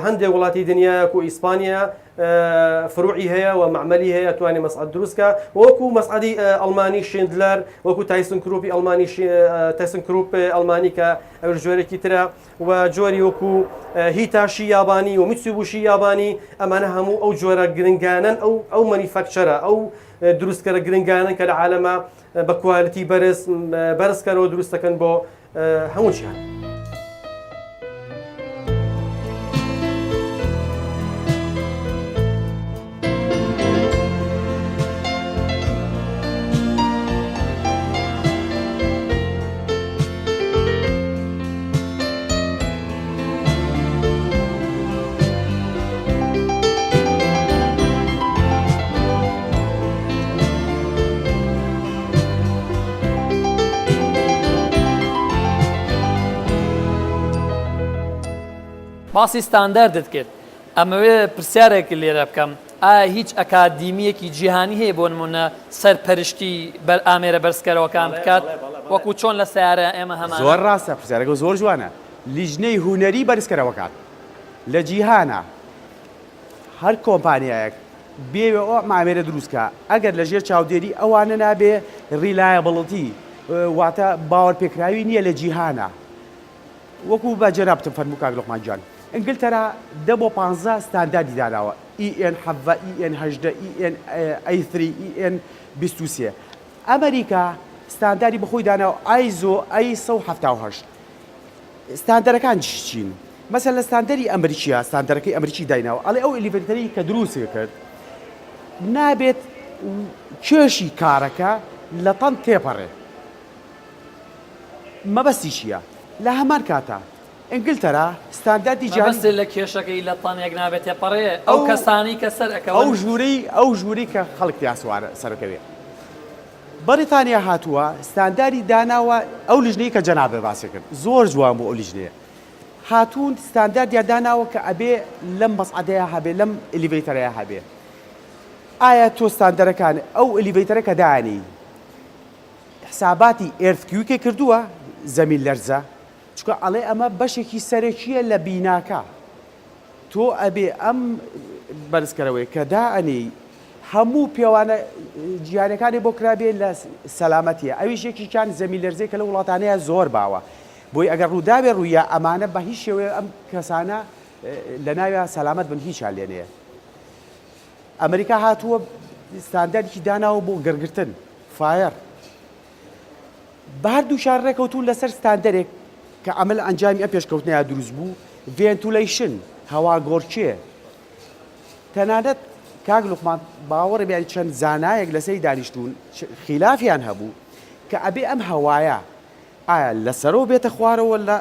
هەندێک وڵاتی دنیا وەکو ئیسپانیا فروعی هەیە و مەعمەلی هەیە توانێ مەسعەد دروستکە وەکو مەسعەدی ئەڵمانی شیندلەر وەکو تایسن کروپی ئەڵمانی تایسن کروپ ئەڵمانی کە ئەوش جۆرێکی ترە و جۆری وەکو هیتاشی یابانی و میتسوبوشی یابانی ئەمانە هەموو ئەو جۆرە گرنگانن ئەو ئەو manufacturer ە ئەو دروستکەرە گرنگانن کە لە عالەمە بە quality بەرز بەرزکەرەوە دروست دەکەن بۆ هەموو جیهان. باسی ستانداردت کرد ئەمەوێ پرسیارێک لێرە بکەم ئایا هیچ ئەکادیمیەکی جیهانی هەیە بۆ نمونە سەرپەرشتی بەر ئامێرە بەرزکەرەوەکان بکات وەکو چۆن لە سیارە ئێمە هەمان زۆر ڕاستە پرسیارەکە زۆر جوانە لیژنەی هونەری بەرزکەرەوەکان لە جیهانە هەر کۆمپانیایەک بێوێ ئەو ئامێرە دروست کا ئەگەر لە ژێر چاودێری ئەوانە نابێ reliability واتە باوەرپێکراوی نییە لە جیهانە وەکو بە جەنابتم فەرموو کاک لوقمان گیان ئینگلتەرا دە بۆ پانزە ستانداردی داناوە EN حەڤە EN 18 EN A three EN 23 ئەمریکا ستانداری بەخۆی داناوە ISO A 178 ستاندەرەکان چین؟ مەسەلەن لە ستاندەری ئەمریکیە ستاندەرەکەی ئەمریکی دایناوە ئەڵێ ئەو elevator ەی کە دروستی کرد نابێت کێشی کارەکە لە تەن تێپەڕێ مەبەستی چییە؟ لە هەمان کاتا ئینگلتەرا ستانداردی جیهانی مەبەستت لە کێشەکەی لە تەنێک نابێت تێپەڕێ ئەو کەسانەی کە سەر ئەکەون ئەو ژوورەی ئەو ژوورەی کە خەڵک تیا سوارە سەرەکەوێ بەڕیتانیا هاتووە ستانداری داناوە ئەو لیژنەی کە جەنابت باسی کرد زۆر جوان بوو ئەو لیژنەیە هاتوون ستانداردیان داناوە کە ئەبێ لەم مەسعەدەیا هەبێ لەم elevator ەیا هەبێ ئایا تۆ ستاندەرەکان ئەو elevator ە کە دانی حساباتی earthquake ی کردووە زەمین لەرزە چونکە ئەڵێ ئەمە بەشێکی سەرەکیە لە بیناکە تۆ ئەبێ ئەم بەرزکەرەوەی کە دائەنێی هەموو پێوانە جیهانیەکانی بۆ کرابێ لە سەلامەتیە ئەویش یەکیکیان زەمین لەرزەی کە لە وڵاتانەیە زۆر باوە بۆی ئەگەر ڕووداوێ ڕوویا ئەمانە بە هیچ شێوەیە ئەم کەسانە لە ناویا سەلامەت بن هیچیان لێ نەیە ئەمریکا هاتووە ستاندەرێکی داناوە بۆ گڕگرتن fire بە هەردووکیان ڕێکەوتوون لەسەر ستاندەرێک کە ئەمە لە ئەنجامی ئەم پێشکەوتنەیا دروست بوو، ventilation، هەواگۆڕکێ. تەنانەت کاک لوقمان باوەڕی بێ چەند زانایەک لەسەری دانیشتوون خیلافیان هەبوو کە ئەبێ ئەم هەوایە ئایا لە سەرەوە بێتە خوارەوە لە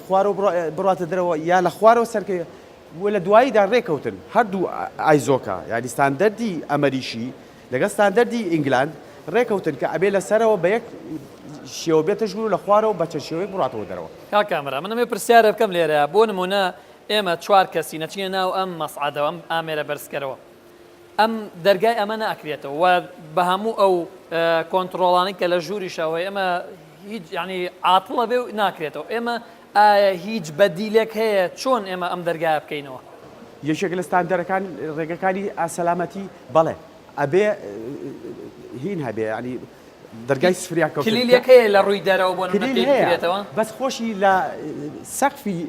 خوارەوە بڕاتە دەرەوە یا لە خوارەوە سەرکەوێ و لە دواییدا ڕێکەوتن هەردوو ISO کە یانی ستاندەردی ئەمەریکی لەگەڵ ستاندەردی ئینگلاند ڕێکەوتن کە ئەبێ لە سەرەوە بە یەک شێوە بێتە ژوور و لە خوارەوە بە چەند شێوەیەک بڕاتەوە دەرەوە. کاک کامەران من ئەمەوێ پرسیارێ بکەم لێرە بۆ نموونە ئێمە چوار کەسین ئەچینە ناو ئەم مەسعەدەوە ئەم ئامێرە بەرزکەرەوە ئەم دەرگای ئەمە ناکرێتەوە و بە هەموو ئەو کۆنتڕۆڵانەی کە لە ژووریشەوە ئێمە هیچ یعنی عاتڵە بێ و ناکرێتەوە ئێمە ئایا هیچ بەدیلێک هەیە چۆن ئێمە ئەم دەرگایە بکەینەوە؟ یەکێک لە ستاندەرەکان ڕێگەکانی سەلامەتی بەڵێ ئەبێ هین هەبێ ینی دەرگای سفریا کەوتن کلیلێک هەیە لە ڕووی دەرەوە بۆ نمونە کلیل پێی هەیە بکرێتەوە؟ بەس خۆشی لە سەقفی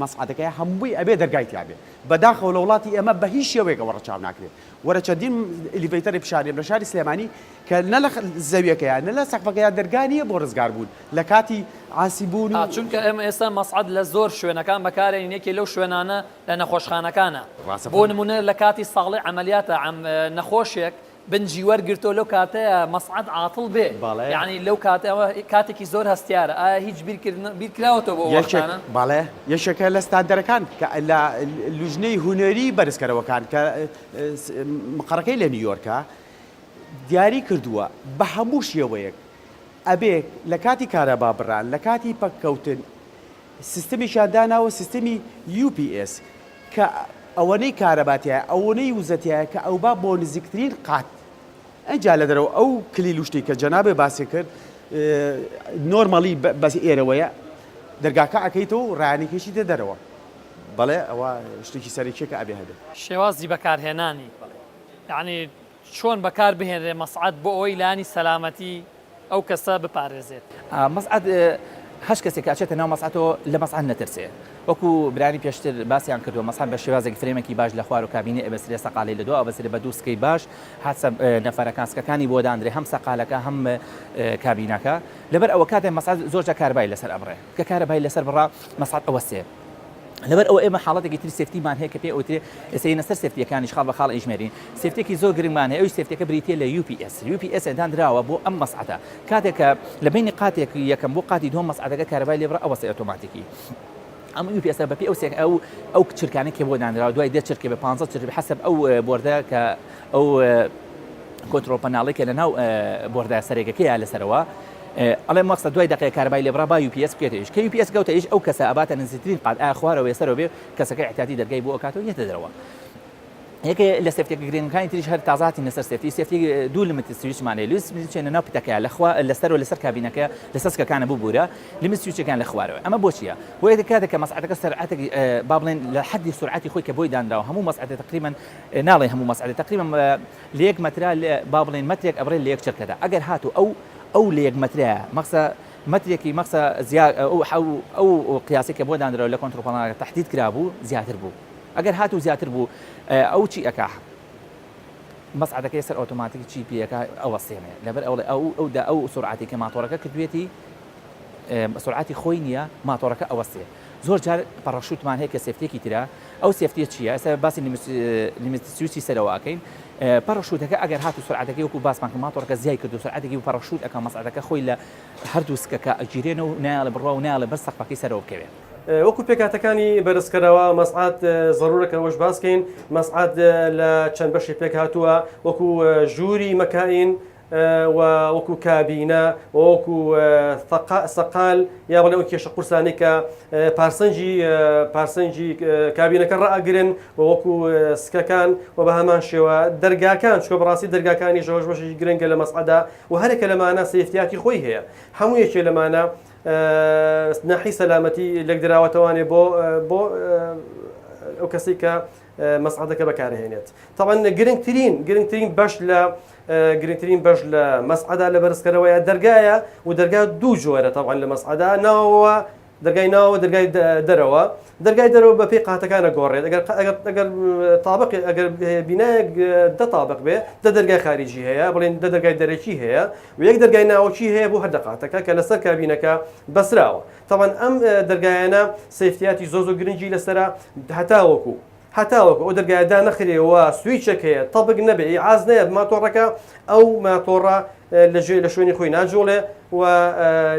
مەسعەدەکەی هەمووی ئەبێ دەرگای تیابێ بەداخەوە لە وڵاتی ئێمە بە هیچ شێوەیەک ئەوە ڕەچاو ناکرێ وەرە چەندین elevator ی پیشانێم لە شاری سلێمانی کە نە لە زەویەکەیا نە لە سەقفەکەیا دەرگا نییە بۆ ڕزگار بوون لە کاتی عاسی بوون و. چونکە ئێمە ئێستا مەسعەد لە زۆر شوێنەکان بەکارێنین یەکێ لەو شوێنانە لە نەخۆشخانەکانە ڕاستە بۆ نمونە لە کاتی ساڵی عەمەلیاتە عەم نەخۆشێک بنجی وەرگرتەوە لەو کاتەیە مەسعەد عاتڵ بێ بەڵێ. یەعنی لەو کاتە ئەوە کاتێکی زۆر هەستیارە ئایا هیچ بیرکردن بیرکراوەتەوە بۆ ئەو یەکێک وەختانە؟ بەڵێ یەکێکە لە ستاندەرەکان کە لە لوجنەی هونەری بەرزکەرەوەکان کە مقەڕەکەی لە نیویۆرکە. دیاری کردووە بە هەموو شێوەیەک ئەبێ لە کاتی کارەبا بڕان، لە کاتی پەککەوتن سیستمێکیان داناوە سیستمی UPS کە ئەوەنەی کارەبا تیایە ئەوەنەی وزە تیایە کە ئەوبا بۆ نزیکترین قات ئینجا لە دەرەوە ئەو کلیل و شتەی کە جەنابێ باسی کرد normally بەس ئێرەوەیە دەرگاکە ئەکەیتەوە و ڕایانێکیشیتە دەرەوە بەڵێ ئەوە شتێکی سەرەکیە کە ئەبێ هەبێ. شێوازی بەکارهێنانی یەعنی چۆن بەکار بهێنرێ مەسعەد بۆ ئەوەی لایەنی سەلامەتی ئەو کەسە بپارێزێت؟ مەسعەد هەش کەسێک کە ئەچێتە ناو مەسعەتەوە لە مەسعەد نەترسێ وەکو برانی پێشتر باسیان کردووە مەسعەد بە شێوازێک frame ێکی باش لە خوار و کابینەی ئەبەسترێ سەقالەی لە دوا ئەبەسترێ بە دوو سکەی باش هەرسە نەفەرەکان سکەکانی بۆ داندرێ هەم سەقالەکە هەم کابینەکە لەبەر ئەوە کاتێ مەسعەد زۆر جار کارەبای لەسەر ئەبڕێ کە کارەبای لەسەر بڕا مەسعەد ئەوەستێ لەبەر ئەوە ئێمە حاڵەتێکی تری safety مان هەیە کە پێی ئەوترێ ئێستا یەنە سەر safety یەکانیش خاڵ بە خاڵ ئەیژمێرین safety ێکی زۆر گرنگمان هەیە ئەویش safety ەکە بریتیە لە UPS UPS دانراوە بۆ ئەم مەسعەدە کاتێک کە لە بینی قاتێک یەکەم بۆ قاتی دووەم مەسعەدەکە کارەبای لێ بڕا ئەوەستێ ئۆتۆماتیکی ئەم UPS بە پێی ئەو سێک ئەو ئەو چرکانەی کە بۆ دانراوە دوای دە چرکە بە 15 چرکە حەسەب ئەو board ە کە ئەو control panel ی کە لە ناو board ە سەرەکەکەیە لەسەرەوە ئەڵێ مەقسەد دوای دەقەیەک کارەبای لێبڕا با UPS بکەێتە ئیش کە UPS کەوتە ئیش ئەو کەسە ئەباتە نزیکترین قات ئایا خوارەوە یە سەرەوە بێ کەسەکە ئیعتیادی دەرگای بۆ ئەکاتەوە یەتە دەرەوە یەکێ لە safety ەکە گرنگەکانی تریش هەر تازە هاتینە سەر safety safety دوو limit switch مان هەیە limit switch ێ لە ناو پتەکەیە لە خوا لەسەرەوە لەسەر کابینەکە لەسەر سکەکانە ببوورە limit switch ەکان لە خوارەوە ئەمە بۆ چییە بۆ یەکێ کاتێک کە مەسعەدەکە سەرعەتێک با بڵێن لە حەدی سورعەتی خۆی کە بۆی دانراوە هەموو مەسعەدە تقریبا ناڵێ هەموو مەسعەدە تقریبا لە یەک مەترا با بڵێن مەترێک ئەبڕێ لە یەک چرکەدا ئەگەر هاتوو ئەو ئەو لە یەک مەترایە مەخسە مەترێکی مەخسە زیا ئەو ئەو ئەو قیاسی کە بۆ دانراوە لە control panel ەکە تەحدید کرابوو زیاتر بوو ئەگەر هاتوو زیاتر بوو ئەو چی ئەکا مەسعەدەکەی سەر ئۆتۆماتیک چی پێەکە ئەوەستێنێ لەبەر ئەوڵێ ئەو ئەو دا ئەو سورعەتی کە ماتۆڕەکە کردوێتی سورعەتی خۆی نییە ماتۆڕەکە ئەوەستێ زۆر جار پەڕەشوتمان هەیە کە safety ێکی ترە ئەو safety ە چییە ئێستا باسی limit switch ی سەرەوە ئەکەین پەڕەشوتەکە ئەگەر هاتو سورعەتەکەی وەکو باسمان کرد ماتۆڕەکە زیای کرد و سورعەتێکی بوو پەڕەشوت ئەکا مەسعەدەکە خۆی لە هەردوو سکەکە ئەگیرێنەوە و نایەڵێ بڕوا و نایەڵێ بەر سەقفەکەی سەرەوە بکەوێ. وەکو پێکهاتەکانی بەرزکەرەوە مەسعەد زەرورە کە ئەوەش باس کەین مەسعەد لە چەند بەشێ پێک هاتووە وەکو ژووری مەکائین و وەکو کابینە و وەکو سەقال یا بڵێ ئەو کێشە قورسانەی کە پارسەنگی پارسەنگی کابینەکە ڕائەگرن و وەکو سکەکان و بە هەمان شێوە دەرگاکان چکە بەڕاستی دەرگاکانی ژەوەش بەشێکی گرنگە لە مەسعەدا و هەرێکە لەمانە safety یاتی خۆی هەیە هەموو یەکێ لەمانە ناحی سەلامەتی لێکدراوەتەوانێ بۆ بۆ ئەو کەسی کە مەسعەدەکە بەکارهێنێت تاوان گرنگترین گرنگترین بەش لە گرنگترین بەش لە مەسعەدا لە بەرزکەرەوەیە دەرگایە و دەرگا دوو جۆرە تاوان لە مەسعەدا ناوەوە دەرگای ناوە دەرگای دەرەوە دەرگای دەرەوە بە پێی قاتەکانە گۆڕێت ئەگەر ئەگەر ئەگەر تابق ئەگەر بینایەک دە تابق بێ دە دەرگای خارجی هەیە بڵێن دە دەرگای دەرەکی هەیە و یەک دەرگای ناوەکی هەیە بۆ هەر دە قاتەکە کە لەسەر کابینەکە بەسراوە تاوان ئەم دەرگایانە safety یاتی زۆر زۆر گرنگی لەسرە هەتاوەکو هەتاوەکو ئەو دەرگایە دانەخرێ و سویچێک هەیە تەبک نەبێ ئیعاز نەیە ماتۆڕەکە ئەو ماتۆڕە لە ژێ لە شوێنی خۆی ناجوڵێ و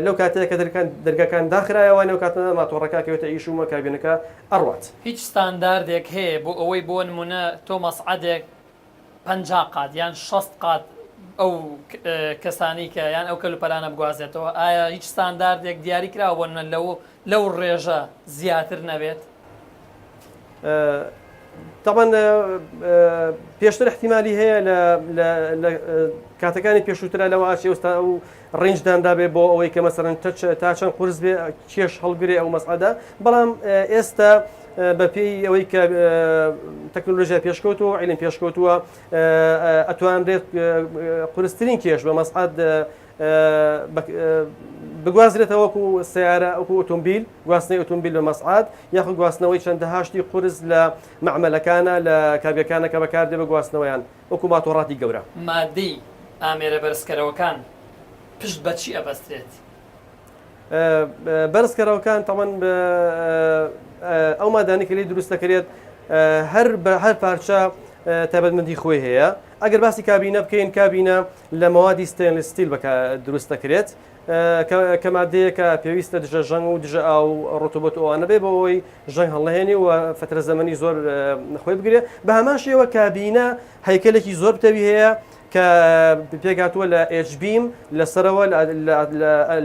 لەو کاتەیە کە دەرکان دەرگاکان داخرایەوە لەو کاتە ماتۆڕەکە کەوێتە ئیش و کابینەکە ئەڕوات. هیچ ستانداردێک هەیە بۆ ئەوەی بۆ نمونە تۆ مەسعەدێک 50 قات یان 60 قات ئەو کەسانی کە یان ئەو کەلوپەلانە بگوازێتەوە ئایا هیچ ستانداردێک دیاری کراوە بۆ نمونە لەو لەو ڕێژە زیاتر نەبێت؟ تەبعەن پێشتر احتیمالی هەیە لە کاتەکانی پێشووترا لەوە ئاچێ ئێستا ئەو range دانرابێ بۆ ئەوەی کە مەسەرەن تا چەند قورس بێ کێش هەڵگرێ ئەو مەسعەدە بەڵام ئێستا بەپێی ئەوەی کە تەکنۆلۆژیا پێشکەوتووە عیلم پێشکەوتووە ئەتوانرێت قورسترین کێش بە مەسعەد بگوازرێتەوە وەکو سیارە وەکو ئۆتۆمبیل گواستنەوەی ئۆتۆمبیل بە مەسعاد یاخود گواستنەوەی چەندەها شتی قورس لە مەعمەلەکانە لە کارگەکانە کە بەکاردێ بە گواستنەوەیان وەکو ماتۆڕاتی گەورە. مادەی ئامێرە بەرزکەرەوەکان پشت بە چی ئەبەسترێت؟ بەرزکەرەوەکان تەمەن ئەو مادانەی کە لێی دروست دەکرێت هەر بە هەر پارچە تایبەتمەندی خۆی هەیە ئەگەر باسی کابینە بکەین کابینە لە مەوادی stainless steel بەکە دروست دەکرێت کە مادەیەکە پێویستە دژە ژەنگ و دژە ئاو ڕتوبەت و ئەوانە بێ بۆ ئەوەی ژەنگ هەڵنەهێنی و فترە زەمەنی زۆر خۆی بگرێ بە هەمان شێوە کابینە هەیکەلێکی زۆر پتەوی هەیە. کە پێکهاتووە لە H beam لە سەرەوە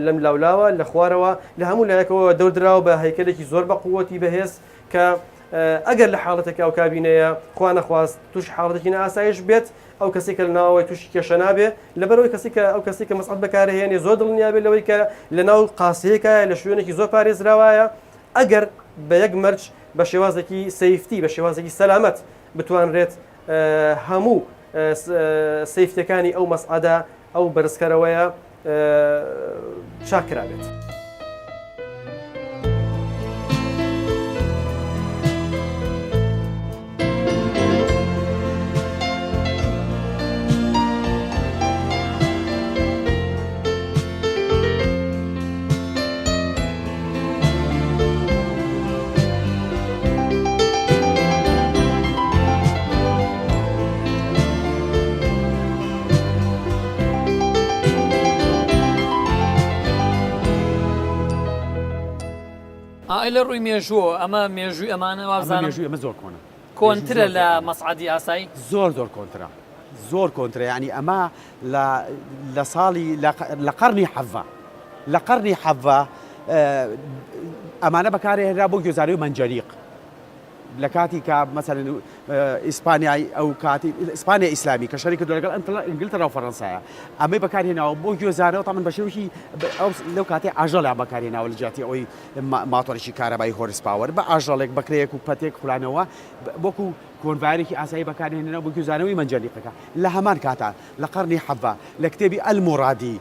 لەم لاولاوە لە خوارەوە لە هەموو لایەکەوە دەور دراوە بە هەیکەلێکی زۆر بە قووەتی بەهێز کە ئەگەر لە حاڵەتێک ئەو کابینەیە خوا نەخواست تووشی حاڵەتێکی نائاسایش بێت ئەو کەسێک کە لە ناوەوەی تووشی کێشە نابێ لەبەرەوەی کەسی کە ئەو کەسی کە مەسعەد بەکارهێنێ زۆر دڵنیابێ لەوەی کە لە ناو قاسەیەکایە لە شوێنێکی زۆر پارێزراوایە ئەگەر بە یەک مەرج بە شێوازێکی safety بە شێوازێکی سەلامەت بتوانرێت هەموو safety ەکانی ئەو مەسعەدە ئەو بەرزکەرەوەیە چاک کرابێت. ئای لە ڕووی مێژووەوە ئەمە مێژووی ئەمانە وابزانم مێژووی ئەمە زۆر کۆنە کۆنترە لە مەسعەدی ئاسایی زۆر زۆر کۆنترە زۆر کۆنترە یعنی ئەمە لە لە ساڵی لە قەرنی حەڤە لە قەرنی حەڤە ئەمانە بەکارهێنرا بۆ گوێزانەوەی مەنجەریق لە کاتی کە مەسەلەن ئیسپانیای ئەو کاتی ئیسپانیا ئیسلامی کە شەری کردو لەگەڵ ئینگلتەرا و فەرەنسایە ئەمەی بەکارهێناوە بۆ گوێزانەوە تا من بە شێوەیەکی لەو کاتی ئاژەڵیان بەکارهێناوە لە جیاتی ئەوەی ماتۆرێکی کارەبای horse power بە ئاژەڵێک بەکرەیەک و پەتێک خولانەوە وەکو conveyor ێکی ئاسایی بەکارهێنراوە بۆ گوێزانەوەی مەنجەلیقەکە لە هەمان کاتا لە قەرنی حەڤە لە کتێبی ئەلموڕادی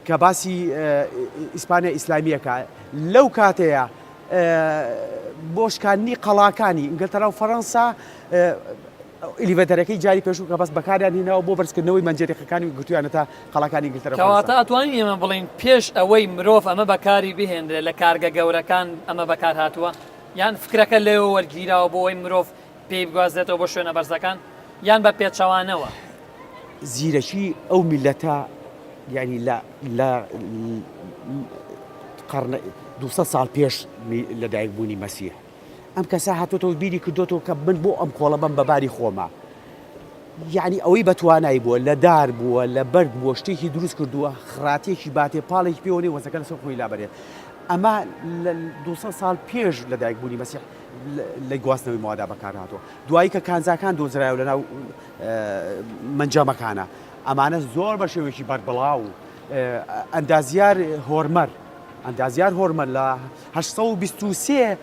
کە باسی ئیسپانیا ئیسلامییەکە لەو کاتەیە بۆ شکاندنی قەڵاکانی ئینگلتەرا و فەرەنسا elevator ەکەی جاری پێشوو کە بەس بەکاریان هێناوە بۆ بەرزکردنەوەی مەنجەریقەکانی و گرتویانەتە قەڵاکانی ئینگلتەرا و کەواتە فەرەنسا. ئەتوانین ئێمە بڵێین پێش ئەوەی مرۆڤ ئەمە بەکاری بهێنرێ لە کارگە گەورەکان ئەمە بەکار هاتووە؟ یان فکرەکە لەوێوە وەرگیراوە بۆ ئەوەی مرۆڤ پێی بگوازرێتەوە بۆ شوێنە بەرزەکان یان بە پێچەوانەوە؟ زیرەکی ئەو میللەتە یانی لە لە قەڕنە 200 ساڵ پێش لەدایک بوونی مەسیح ئەم کەسە هاتۆتەوە بیری کردۆتەوە کە من بۆ ئەم کۆڵە بەم بەباری خۆمە یعنی ئەوەی بەتوانای بووە لە دار بووە لە بەرد بووە شتێکی دروست کردووە خراتێکی باتێ پاڵێکی پێوەنێ وەزەکە لەسەر خۆی لابەرێت ئەمە لە 200 ساڵ پێش لەدایک بوونی مەسیح لە گواستنەوەی موادا بەکارهاتووە دوایی کە کانزاکان دۆزرایەوە لەناو مەنجەمەکانە ئەمانە زۆر بە شێوەیەکی بەربڵاو ئەندازیار هۆرمەر ئەندازیار هۆرمەر لە 1923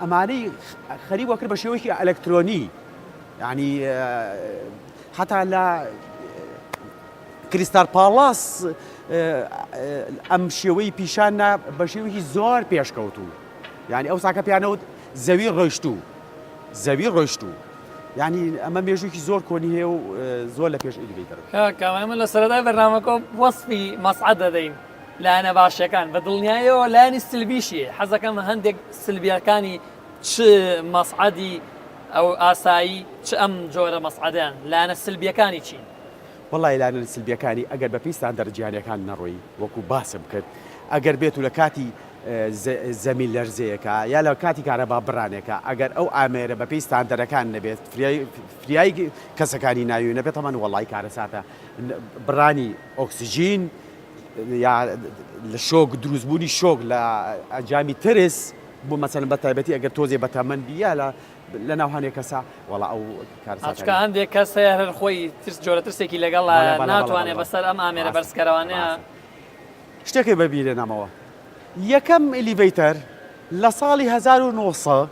ئەمانەی خەریک وەکرد بە شێوەیەکی ئەلکترۆنی ینی حتا لە کریستال پاڵاس ئەم شێوەی پیشان نا بە شێوەیەکی زۆر پێشکەوتوو یعنی ئەو ساکە پیانەوت زەوی ڕۆیشتوو زەوی ڕۆیشتوو یعنی ئەمە مێژووکی زۆر کۆنی هەیە و زۆر لە پێش elevator کاکە ئێمە لە سەرەتای بەرنامەکە وەسفی مەسعەد دەدەین لایەنە باشەکان بە دڵنیایەوە لایەنی سلبیشی حەزەکەم هەندێک سلبیەکانی چ مەسعەدی ئەو ئاسایی چ ئەم جۆرە مەسعەدیان لایەنە سلبیەکانی چین؟ وەڵای لایەنە سلبیەکانی ئەگەر بەپێی ستاندەرە جیهانیەکان نەڕۆی وەکو باسم کرد ئەگەر بێت و لە کاتی زەمین لەرزەیەکە یا لە کاتی کارەبا بڕانێکە ئەگەر ئەو ئامێرە بەپێی ستاندەرەکان نەبێت فریای فریای کەسەکانی ناوی نەبێت تەمان وەڵای کارەساتە بڕانی ئۆکسجین یا لە شۆک دروستبوونی شۆک لە ئەنجامی ترس بۆ مەسەلەن بە تایبەتی ئەگەر تۆزێ بەتەمەن بی یا لە لە ناو هەنێ کەسا وەڵا ئەو کارەساتانە. چونکە هەندێک کەس هەیە هەر خۆی ترس جۆرە ترسێکی لەگەڵە بەڵێ بەڵێ بەڵێ ناتوانێ بەڵێ بەسەر ئەم ئامێرە ڕاستە بەرزکەرەوانەیە. ڕاستە. شتێکت بە بیر هێنامەوە یەکەم elevator لە ساڵی 1900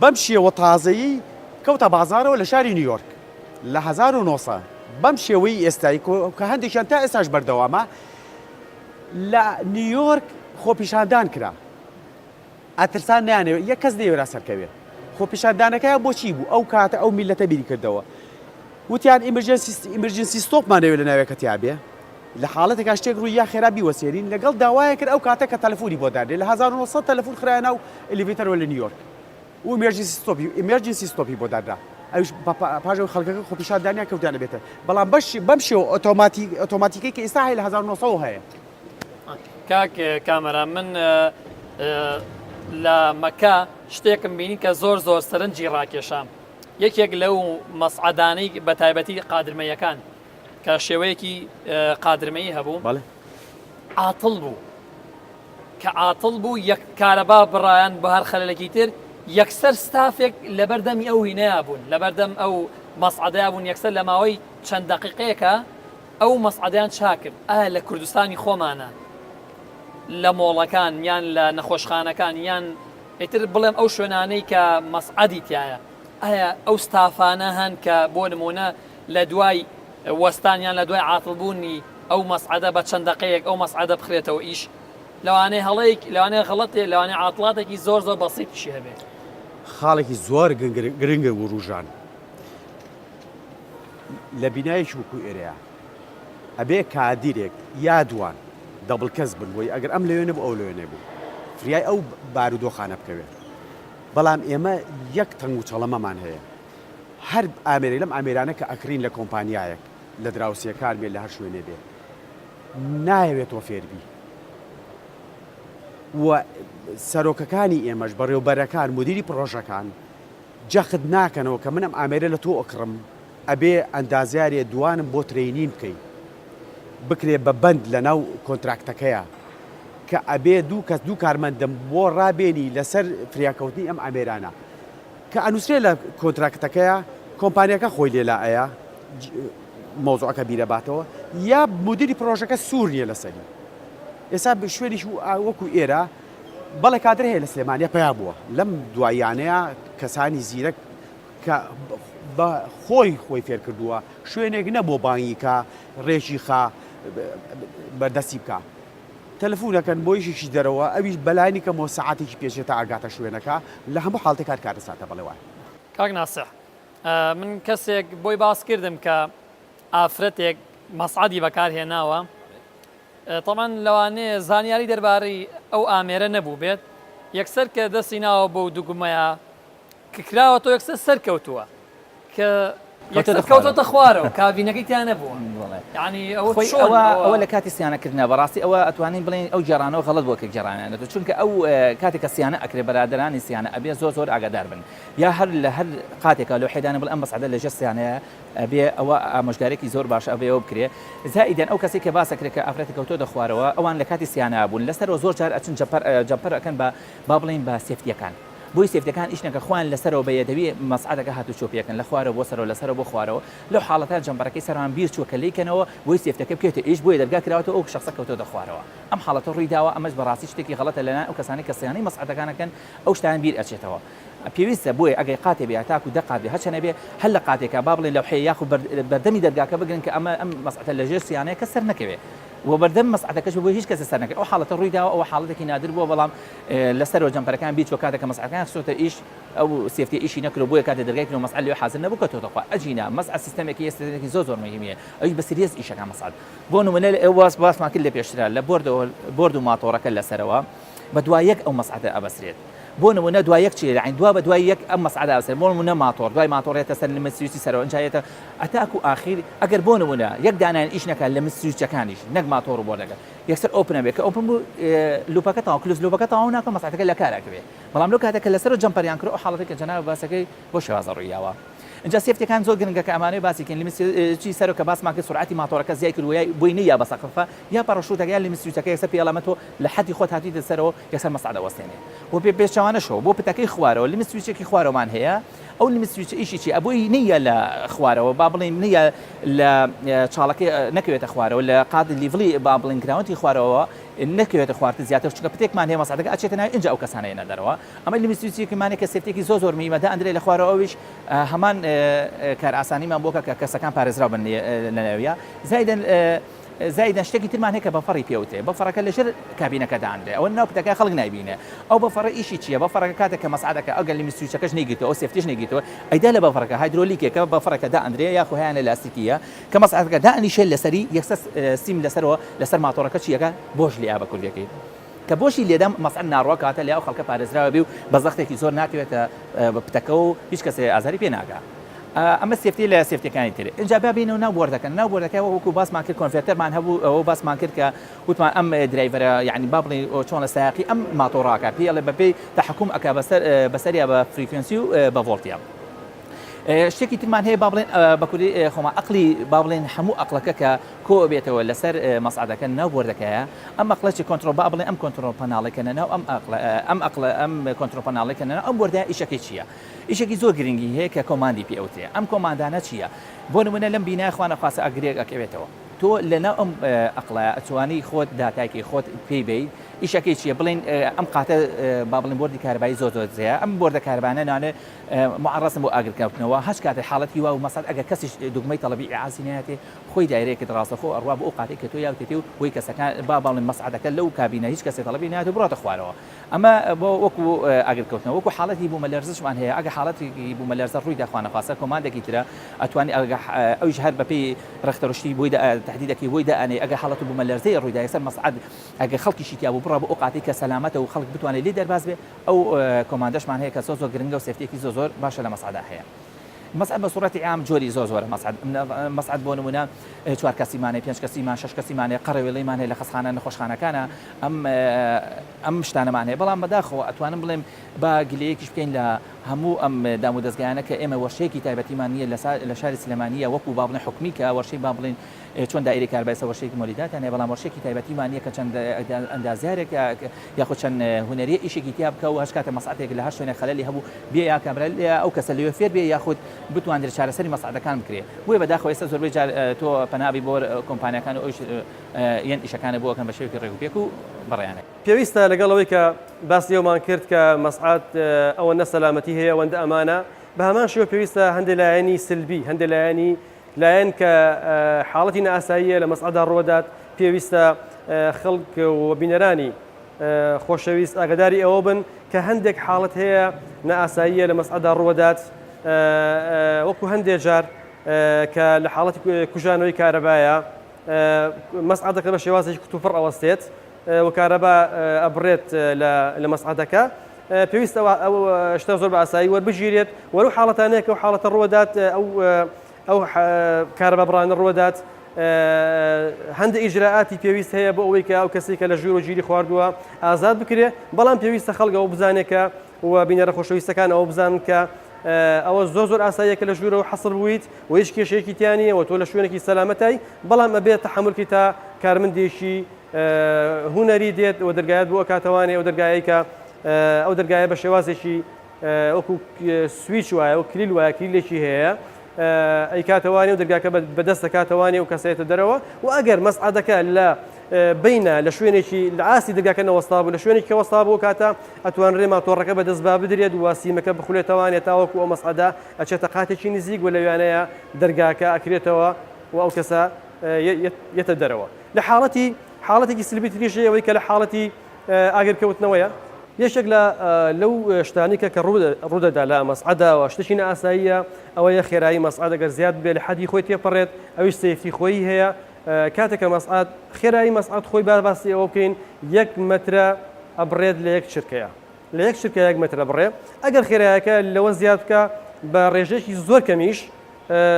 بەم شێوە تازەیی کەوتە بازاڕەوە لە شاری نیویۆرک لە 1900 بەم شێوەی ئێستای کە هەندێکیان تا ئێستاش بەردەوامە لە نیویۆرک خۆپیشاندان کرا ئەترسان نەیانەوێت یەک کەس نەیوێرا سەرکەوێ. خۆپیشاندانەکەیان بۆ چی بوو؟ ئەو کاتە ئەو میللەتە بیری کردەوە. وتیان emergency stop مان ئەوێ لە ناوێکە تیا بێ. لە حاڵەتێکا شتێک ڕووی یا خێرا بیوەسێنین. لەگەڵ داوایان کرد ئەو کاتە کە تەلەفونی بۆ دانرێ. لە 1900 تەلەفون خرایە ناو elevator ەوە لە نیویۆرک و emergency stop ی emergency stop ی بۆ دانرا. ئەویش پاش ئەوەی خەڵکەکە خۆپیشاندانیان کەوتیانە بێتە. بەڵام بەش بەم شێوە ئۆتۆماتی ئۆتۆماتیکەی کە ئێستا هەیە لە 1900 هەیە. کاک کامەران من لە مەکە شتێکم بینی کە زۆر زۆر سەرنجی ڕاکێشام. یەکێک لەو مەسعەدانەی بە تایبەتی قادرمەیەکان کە شێوەیەکی قادرمەیی هەبوو بەڵێ عاتڵ بوو کە عاتڵ بوو یەک کارەبا بڕایان بە هەر خەلەلێکی تر یەکسەر ستافێک لەبەردەمی ئەو هینەیا بوون لەبەردەم ئەو مەسعەدەیا بوون یەکسەر لە ماوەی چەند دەقیقەیەکە ئەو مەسعەدەیان چاکرد ئایا لە کوردستانی خۆمانە لە مۆڵەکان یان لە نەخۆشخانەکان یان ئیتر بڵێم ئەو شوێنانەی کە مەسعەدی تایە ئایا ئەو ستافانە هەن کە بۆ نمونە لە دوای وەستان یان لە دوای عاتڵبوونی ئەو مەسعەدە بە چەند دەقەیەک ئەو مەسعەدە بخرێتەوە ئیش لەوانەیە هەڵەیەک لەوانەیە غەڵەتێ لەوانەیە عاتڵاتێکی زۆر زۆر بەسیتیشی هەبێ. خاڵێکی زۆر گرنگە وروژان لە بینایەکی وەکو ئێرەیە ئەبێ کادیرێک یا دوان double کەس بن بۆی ئەگەر ئەم لەوێ نەبوو ئەو لەوێ نەبوو فریای ئەو بارودۆخانە بکەوێت بەڵام ئێمە یەک تەنگ و چەڵەمەمان هەیە هەر ئامێرێک لەم ئامێرانە کە ئەکڕین لە کۆمپانیایەک لە دراوسێکان بێ لە هەر شوێنێ بێ نایەوێت تۆ فێربی و سەرۆکەکانی ئێمەش بەڕێوبەرەکان مدیری پڕۆژەکان جەخت ناکەنەوە کە من ئەم ئامێرە لە تۆ ئەکڕم ئەبێ ئەندازیارێ دوانم بۆ training بکەی بکرێ بە بەند لە ناو contract ەکەیە کە ئەبێ دوو کەس دوو کارمەندم بۆ ڕابێنی لەسەر فریاکەوتنی ئەم ئامێرانە کە ئەنووسرێ لە contract ەکەیا کۆمپانیاکە خۆی لێ لا ئەیا مەوزوعەکە بیرەباتەوە یا مدیری پرۆژەکە سوور نییە لەسەری ئێستا شوێنیش وەکو ئێرە بەڵێ کادر هەیە لە سلێمانیا پیا بووە لەم دواییانەیە کەسانی زیرەک کە بە خۆی خۆی فێر کردووە شوێنێک نەبوو بانگی کە ڕێکی خا بەردەستی بکە تەلەفونەکەن بۆ ئیشێکی دەرەوە ئەویش بەلانی کەمەوە سەعاتێکی پێچێت تا ئەگاتە شوێنەکە لە هەموو حاڵتێک هەر کارەساتە بەڵێ وایە. کاک ناسح من کەسێک بۆی باس کردم کە ئافرەتێک مەسعەدی بەکار هێناوە تەبعەن لەوانەیە زانیاری دەربارەی ئەو ئامێرە نەبوو بێت یەکسەر کە دەستی ناوە بەو دوگمەیە کە کراوەتەوە یەکسەر سەرکەوتووە کە یەکسەر کەوتۆتە خوارەوە کابینەکەی تیا نەبووە یانی ئەوە خۆی چۆن ئەوە ئەوە ئەوە لە کاتی سیانەکردنە بەڕاستی ئەوە ئەتوانین بڵێین ئەو گێڕانەوە غەڵەت بووە کە گێڕاویانەتەوە چونکە ئەو کاتێک کە سیانە ئەکرێ بەرادەرانی سیانە ئەبێ زۆر زۆر ئاگادار بن یا هەر لە هەر قاتێکا لەو حێدانە بڵێ ئەم مەسعەدە لە ژێر سیانەیە ئەبێ ئەوە ئامۆژگارێکی زۆر باشە ئەبێ ئەوە بکرێ زائیدەن ئەو کەسەی کە باس ئەکرێ کە ئافرەتە کەوتۆتە خوارەوە ئەوان لە کاتی سیانە بوون لەسەرەوە زۆر جار ئەچن jumper jumper ئەکەن بە با بڵێین بە safety یەکان بۆی safety ەکان ئیش نەکەن خۆیان لەسەرەوە بە یەدەوی مەسعەدەکە هاتوچۆ پێکەن لە خوارەوە بۆ سەرەوە لە سەرەوە بۆ خوارەوە لەو حاڵەتە jumper ەکەی سەرەوان بیر چووە کە لێی کەنەوە بۆی safety ەکە بکەوێتە ئیش بۆیە دەرگا کراوەتەوە ئەو شەخسە کەوتۆتە خوارەوە ئەم حاڵەتە ڕووی داوە ئەمەش بەڕاستی شتێکی غەڵەتە لەلایەن ئەو کەسانەی کە سیانەی مەسعەدەکان ئەکەن ئەو شتانە بیر ئەچێتەوە پێویستە بۆیە ئەگەر قاتێ بێ هەتاکو دە قات بێ هەرچەنێ بێ هەر لە قاتێکا با بڵێین لەوحەیە یاخود بەردەمی دەرگاکە بگرن کە ئەمە ئەم مەسعەتە لەژێر سیانەیە کەس سەر نەکەوێ و بەردەم مەسعەتەکەش بۆ هیچ کەسێ سەر نەکەوێ ئەو حاڵەتە ڕووی داوە ئەوە حاڵەتێکی نادر بووە بەڵام لەسەرەوە jumper ەکان بیرچوە کاتێک کە مەسعەکان خستۆتە ئیش ئەو safety ە ئیشی نەکرد بۆیە کاتێ دەرگای کرد مەسعە لەوێ حازر نەبوو کەوتۆتە خوا ئەجینا مەسعە سیستەمێکی هەیە سیستەمێکی زۆر زۆر مهمیە ئەویش بە series ئیشەکە مەسعەد بۆ نمونە لە ئێوە باس باسمان کرد لە پێشترا لە board ەوە board و ماتۆڕەکە لەسەرەوە بە دوای یەک ئەو مەسعەدە ئەبەسرێت بۆ نمونە دوای یەک چی یەعنی دوا بە دوای یەک ئەم مەسعەدە ئەبەسرێت بۆ نمونە ماتۆڕ دوای ماتۆڕ یەتە سەر limit switch ی سەرەوە ئینجا یەتە ئەتاکو ئاخیر ئەگەر بۆ نمونە یەک دانیان ئیش نەکات limit switch ەکانیش نەک ماتۆڕ و board ەکە یەکسەر open ئەبێ کە open بوو loop ەکە تەواو close loop ەکە تەواو ناکە مەسعەدەکە لە کار ئەکەوێ بەڵام لەو کاتە کە لەسەر jumper یان کرد ئەو حاڵەتە کە جەنابت باسەکەی بۆ شێوازە ڕوویاوە ئینجا safety ەکان زۆر گرنگە کە ئەمانەوێ باسی کەین limit switch ی سەرۆ کە باسمان کرد سورعەتی ماتۆڕەکە زیای کرد و یای بۆی نەیا بە سەقفە یا پەڕەشوتەکە یا limit switch ەکە یەکسەر پێی ئەڵێ ئەمە تۆ لە حەدی خۆت هاتویتە سەرەوە یەکسەر مەسعەد ئەوەستێنێ بۆ پێ پێچەوانەشەوە بۆ پتەکەی خوارەوە limit switch ێکی خوارەوەمان هەیە ئەو limit switch ە ئیشی چیە ئەبۆی نەیە لە خوارەوە با بڵێین نەیە لە چاڵەکەی نەکەوێتە خوارەوە لە قات level ی با بڵێین ground ی خوارەوە نەکەوێتە خوارتر زیاتر چونکە پتێکمان هەیە مەسعەدەکە ئەچێتە ناوی ئینجا ئەو کەسانە یەنە دەرەوە ئەمە limit switch ێکمانە کە safety ێکی زۆر زۆر مهمە دائەندرێ لە خوارەوە ئەویش هەمان کارئاسانیمان بۆ کە کەسەکان پارێزراو بن لە ناویە زایدەن زایدەن شتێکی ترمان هەیە کە buffer ی پێوترێ buffer ەکە لەژێر کابینەکە دانرێ ئەوە ناو پتەکە خەڵک نایبینێ ئەو buffer ە ئیشی چییە buffer ەکە کاتێک کە مەسعەدەکە ئەگەر limit switch ەکەش نەیگرتەوە ئەو safety ش نەیگرتەوە ئەیدا لە buffer ەکە هایدرۆلیکێکە buffer ەکە دائەندرێ یاخو هەیانە لاستیکیە کە مەسعەدەکە دائەنیشێ لەسەری یەکسەر سیم لەسەرەوە لەسەر ماتۆڕەکە چیەکە بۆش لێیا بە کوردیەکەی کە بۆشی لێدام مەسعەد ناڕوا کەواتە لێ ئەو خەڵکە پارێزراوە بێ و بە زەختێکی زۆر ناکەوێتە پتەکە و هیچ کەسێ ئازاری پێ ناگا. ئەمە safety لە safety ەکانی تر. ئینجا با بێینەوە ناو board ەکە. ناو board ەکە وەکو باسمان کرد converter مان هەبوو ئەوە باسمان کرد کە وتمان ئەم driver ە یعنی با بڵێین چۆنە سایەقی ئەم ماتۆڕاکە پێی ئەڵێ بەپێی تەحەکوم ئەکا بەسەر بەسەریا بە frequency و بە ڤۆڵتیا. شتێکی ترمان هەیە با بڵێن بە کوردی خۆمان ئەقلی با بڵێن هەموو ئەقلەکە کە کۆ بێتەوە لەسەر مەسعدەکە ناو board ەکەیە ئەم ئەقلە چی کۆنترۆڵ با بڵێن ئەم control panel ێکە ناو ئەم ئەقلە ئەم ئەقلە ئەم control panel ێکە ناو ئەم board ە ئیشەکەی چییە؟ ئیشێکی زۆر گرنگی هەیە کە command ی پێ ئەوترێ ئەم command انە چییە؟ بۆ نمونە لەم بینای خوانەخواستە ئاگرێک ئەکەوێتەوە تۆ لەناو ئەم ئەقڵە ئەتوانی خۆت داتایکی خۆت پێی بەیت ئیشەکەی چییە بڵێن ئەم قاتە با بڵێن board ی کارەبایی زۆر زۆر زەیە ئەم board ە کارەبانە نانێ معڕەزن بۆ ئاگرکەوتنەوە هەچ کاتێ حاڵەتی وا و مەسەل ئەگەر کەسیش دوگمەی تەڵەبی ئیعازی نایەتێ خۆی دایرەیەکت ڕاستەخۆ ئەڕوا بۆ ئەو قاتەی کە تۆ یاوتێتێ و بۆی کەسەکان با بڵێن مەسعەدەکە لەو کابینە هیچ کەسێ تەڵەبی نایەت و بڕاتە خوارەوە ئەمە بۆ وەکو ئاگرکەوتنەوە وەکو حاڵەتی بوومەلەرزەشمان هەیە ئەگەر حاڵەتێکی بوومەلەرزە ڕوویدا خوانەخواستە command ێکی ترە ئەتوانی ئەگە ئەویش هەر بەپێی ڕێختەرشتی بۆی تەحدیدەکەی بۆی دائەنێ ئەگەر حاڵەت بوومەلەرزەی ڕوویدا یەکسەر مەسعەد ئەگەر خەڵکیشی تیا بوو بڕا بۆ ئەو قاتەی کە سەلامەتە و خەڵک بتوانێت لێی دەرباز بێ ئەو command ەشمان هەیە کە زۆر زۆر گرنگە و safety ەکی زۆر زۆر باشە لە مەسعەدا هەیە. مەسعەد بە سوڕەتی عام جۆری زۆر زۆرە مەسعەد مەسعەد بۆ نمونە چوار کەسیمان هەیە پێنج کەسیمان شەش کەسیمان هەیە قەرەوێڵیمان هەیە لە خەستخانە نەخۆشخانەکانە ئەم ئەم شتانەمان هەیە بەڵام بەداخەوە ئەتوانم بڵێم با گلەیەکیش بکەین لە هەموو ئەم دام و دەزگایانە کە ئێمە وەرشەیەکی تایبەتیمان نییە لە شاری سلێمانیە وەکو با بڵێن حکومی کە وەرشەی با بڵێن چۆن دائیرەی کارەبای سە وەرشەیەکی مۆلیداتیان هەیە بەڵام وەرشەیەکی تایبەتیمان نییە کە چەند ئەندازیارێک یاخود چەند هونەریە ئیشێکی تیا بکە و هەچ کاتێ مەسعەتێک لە هەر شوێنێک خەلەلی هەبوو بێ یا کابرا ئەو کەسە لەوێ فێر بێ یاخود بتواندرێت چارەسەری مەسعەتەکان بکرێ بۆیە بەداخەوە ئێستا زۆربەی جار تۆ پەنابی بۆ کۆمپانیاکان و ئەویش یەن ئیشەکانە بۆ ئەکەن بە شێوەیەکی ڕێک و پێک و بەڕێیانەکەن. پێویستە لەگەڵ ئەوەی کە باسی ئەومان کرد کە مەسعەت ئەوەندە سەلامەتی هەیە ئەوەندە ئەمانە بە هەمان شێوە پێویستە هەندێ لایەنی سلبی هەندێ لایەنی لایەن کە حاڵەتی نائاساییە لە مەسعەدا ڕووەدات، پێویستە خەڵک و بینەرانی خۆشەویست ئاگاداری ئەوە بن کە هەندێک حاڵەت هەیە نائاساییە لە مەسعەدا ڕووەدات، وەکو هەندێک جار کە لە حاڵەتی کوژانەوەی کارەبایە مەسعەدەکە بە شێوازێکی کوتوپڕ ئەوەستێت و کارەبا ئەبڕێت لە مەسعەدەکە پێویستە ئەو شتە زۆر بە ئاسایی وەربگیرێت وەرو حاڵەتانەیە کە ئەو حاڵەتە ڕووەدات ئەو ئەو کارەبا بڕانە ڕووەدات هەندێک ئیجرائاتی پێویست هەیە بۆ ئەوەی کە ئەو کەسی کە لە ژوور و گیری خواردووە ئازاد بکرێ بەڵام پێویستە خەڵک ئەوە بزانێت کە و بینەرە خۆشەویستەکان ئەوە بزانن کە ئەوە زۆر زۆر ئاساییە کە لە ژوورەوە حەسر بوویت و هیچ کێشەیەکی تیا نییە و تۆ لە شوێنێکی سەلامەتای بەڵام ئەبێت تەحەمول کەی تا کارمەندێکی هونەری دێت و دەرگایەت بۆ ئەکاتەوانێ ئەو دەرگایەی کە ئەو دەرگایە بە شێوازێکی وەکو سویچ وایە و کلیل وایە کلیلێکی هەیە ئەیکاتەوانێ و دەرگاکە بەدەست دەکاتەوانێ و کەسێتە دەرەوە و ئەگەر مەسعدەکە لە بینە لە شوێنێکی لە ئاستی دەرگاکە نەوەستا بوو لە شوێنێکی کە وەستا بوو کاتە ئەتوانرێ ماتۆڕەکە بەدەست با بدرێت و سیمەکە بخولێتەوانێ تاوەکو ئەو مەسعدە ئەچێتە قاتێکی نزیک و لەویانەیە دەرگاکە ئەکرێتەوە و ئەو کەسە یەتە دەرەوە لە حاڵەتی حاڵەتێکی سلبی تریش هەیە ئەوەی کە لە حاڵەتی ئاگرکەوتنەوەیە. یەکێک لە لەو شتانی کە کە ڕوودەدا لە مەسعەدا و شتێکی نائاساییە ئەوەیە خێرایی مەسعەد ئەگەر زیاد بێ لە حەدی خۆی تێپەڕێت ئەویش safety خۆی هەیە کاتێک کە مەسعەد خێرایی مەسعەد خۆی با باسی ئەوە بکەین یەک مەترە ئەبڕێت لە یەک چرکەیە لە یەک چرکە یەک مەترە بڕێ ئەگەر خێرایەکە لەوە زیاد بکە بە ڕێژەیەکی زۆر کەمیش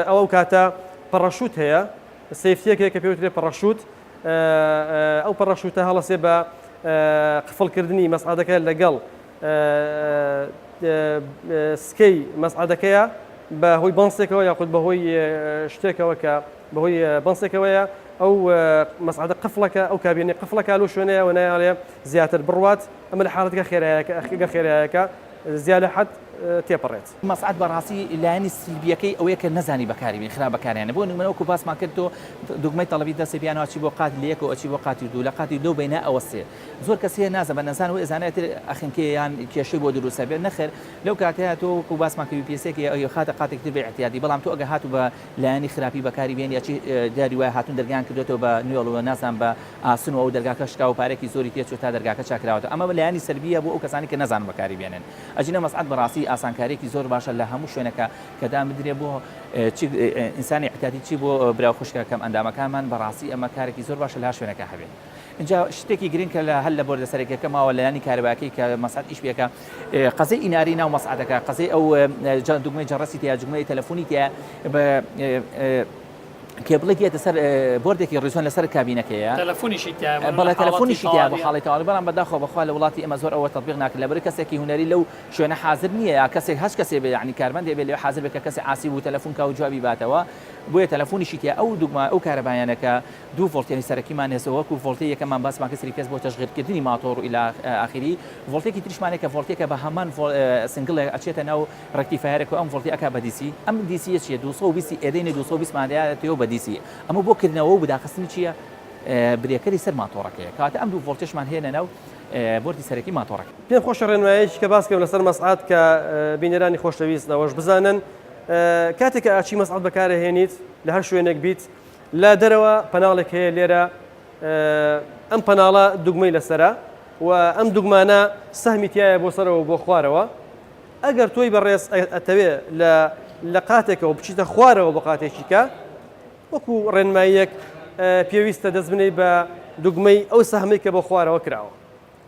ئەوە کاتە پەڕەشوت هەیە safety یەک هەیە کە پێوترێ پەڕەشوت ئەو پەڕەشوتە هەڵەسێ بە قفڵکردنی مەسعەدەکە لەگەڵ سکەی مەسعەدەکەیە بە هۆی بەنسێکەوە یاخود بەهۆی شتێکەوە کە بەهۆی بەنسێکەوەیە ئەو مەسعەدە قفڵەکە ئەو کابینەی قفڵەکە لەو شوێنەیە و نایەڵێ زیاتر بڕوات ئەمە لە حاڵەتەکە خێرایەکە ئەگەر خێرایەکە زیاد لە حەد تێپەڕێت. مەسعەد بەڕاستی لایەنی سلبیەکەی ئەوەیە کە نەزانی بەکاری بێنی خراپ بەکاریانێ بۆ نمونە وەکو باسمان کرد تۆ دوگمەی تەڵەبی دەستێ بیانەوە ئەچی بۆ قات لە یەکەوە ئەچی بۆ قاتی دوو لە قاتی لەو بەینە ئەوەستێ زۆر کەس هەیە نازە بە نەزان وەی ئەزانێ ئیتر ئەخنکێ یان کێشەی بۆ دروست ئەبێ نەخێر لەو کاتەیا تۆ وەکو باسمان کرد UPS ێکی ئەخاتە قاتێکی تر بە ئیعتیادی بەڵام تۆ ئەگەر هاتوو بە لایەنی خراپی بەکاری بێنی ئەچی جاری وایە هاتوون دەرگایان کردۆتەوە بە نوێڵ و نازانم بە ئاسن و ئەو دەرگاکە شکاوە پارەیەکی زۆری تێچووە تا دەرگاکە چاکراوەتەوە ئەمە لایەنی سەلبیە بۆ ئەو کەسانەی کە نەزانن بەکاری بێنن ئەجینا مەسعەد بەڕاستی ئاسانکاریەکی زۆر باشە لە هەموو شوێنەکە کە دابدرێ بۆ چی ئینسانی ئیعتیادی چی بۆ برا و خوشکە کەم ئەندامەکانمان بەڕاستی ئەمە کارێکی زۆر باشە لە هەر شوێنەکە هەبێ ئینجا شتێکی گرنگ کە لە هەر لە board ە سەرەکیەکە ماوە لایەنی کارەباکەی کە مەسعەد ئیش پێکە قەزەی ئیناری ناو مەسعەدەکە قەزەی ئەو دوگمەی جەڕەسی تیا جوگمەی تەلەفۆنی تیا بە. کێبڵێک یەتە سەر بۆردێکی ڕیزۆن لەسەر کابینەکەیە. تەلەفونیشی تیایە بۆ بەڵێ نمونە حاڵەتی تەلەفونیشی تیایە بۆ تەواویە. حاڵی تەواوی بەڵام بەداخەوە بەخوا لە وڵاتی ئێمە زۆر ئەوە تەتبیق ناکرێت لەبەرئەوەی کەسێکی هونەری لەو شوێنە حازر نییە یا کەسێک هەچ کەسێ بێ یانی کارمەندێ بێ لەوێ حازر بێ کە کەسێ عاسی بوو تەلەفون کا و جوابی باتەوە بۆیە تەلەفونیشی تیایە ئەو دوگمە ئەو کارەبایانە کە دوو ڤۆڵتێنی سەرەکیمان هەیە وەکو ڤۆڵتی یەکەممان باسمان کرد three phase بۆ تەشغیلکردنی ماتۆڕ و ئیلا ئاخری ڤۆڵتێکی تریشمان هەیە کە ڤۆڵتێکە بە هەمان single ێک ئەچێتە ناو rectifier ێک و ئەم ڤۆڵتی ئەکا بە DC ئەم DC یە چیە 220 ئێدەینە 220 مان دەیاتەوە بە DC ئەمە بۆ کردنەوە و داخستنی چیە breaker ی سەر ماتۆڕەکەیە کەواتە ئەم دوو ڤۆڵتێشمان هێنە ناو بۆردی سەرەکی ماتۆڕەکە. پێم خۆشە ڕێنماییەکی کە باس کەم لەسەر مەسعەد کە بینەرانی خۆشەویست ئەوەش بزانن کاتێک کە ئەچی مەسعەد بەکارەهێنیت لە هەر شوێنێک بیت لە دەرەوە پەناڵێک هەیە لێرە ئەم پەناڵە دوگمەی لەسرە و ئەم دوگمانە سەهمی تایە بۆ سەرەوە بۆ خوارەوە ئەگەر تۆی بەڕێز ئەتەوێ لە لە قاتێکەوە بچیتە خوارەوە بۆ قاتێکی کە وەکو ڕێنماییەک پێویستە دەست بنێی بە دوگمەی ئەو سەهمەی کە بۆ خوارەوە کراوە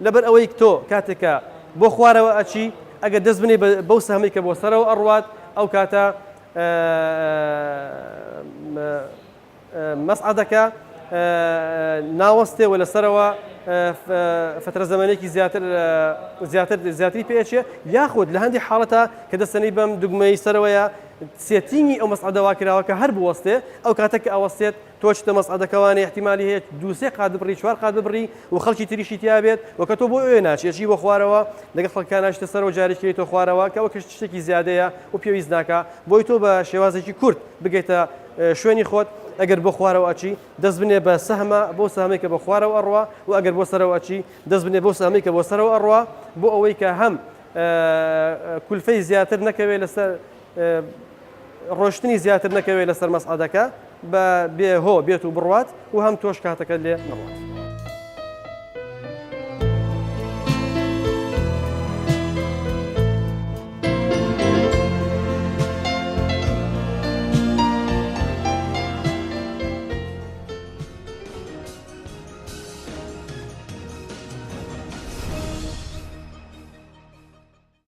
لەبەر ئەوەی تۆ کاتێکە بۆ خوارەوە ئەچی ئەگەر دەست بنێی بەو سەهمەی کە بۆ سەرەوە ئەڕوات ئەو کاتە مەسعەدەکە ناوەستێ و لەسەرەوە فترە زەمەنێکی زیاتر زیاتر زیاتری پێچێ یاخود لە هەندی حاڵەتە کە دەستەنی بەم دوگمەی سەرەوەیە setting ی ئەو مەسعەدە وا کراوە کە هەر بوەستێ ئەو کاتە کە ئەوەستێت تۆ چتە مەسعەدەکەوانێ احتیمالی هەیە دووسێ قات ببڕی چوار قات ببڕی و خەڵکی تریشی تیا بێت و کە تۆ بۆ ئەوێ ناچی ئەچی بۆ خوارەوە لەگەڵ خەڵکان ناچیتە سەرەوە جارێکی تۆ خوارەوە کە ئەوە شتێکی زیادەیە و پێویست ناکا بۆی تۆ بە شێوازێکی کورت بگەیتە شوێنی خۆت ئەگەر بۆ خوارەوە ئەچی دەست بنێ بە سەهمە بۆ سەهمەی کە بۆ خوارەوە ئەڕوا و ئەگەر بۆ سەرەوە ئەچی دەست بنێ بۆ سەهمەی کە بۆ سەرەوە ئەڕوا بۆ ئەوەی کە هەم کولفەی زیاتر نەکەوێت لەسەر ڕۆشتنی زیاتر نەکەوێت لەسەر مەسعەدەکە بە بێ هۆ بێت و بڕوات و هەم تۆش کاتەکەت لێ نەڕوات.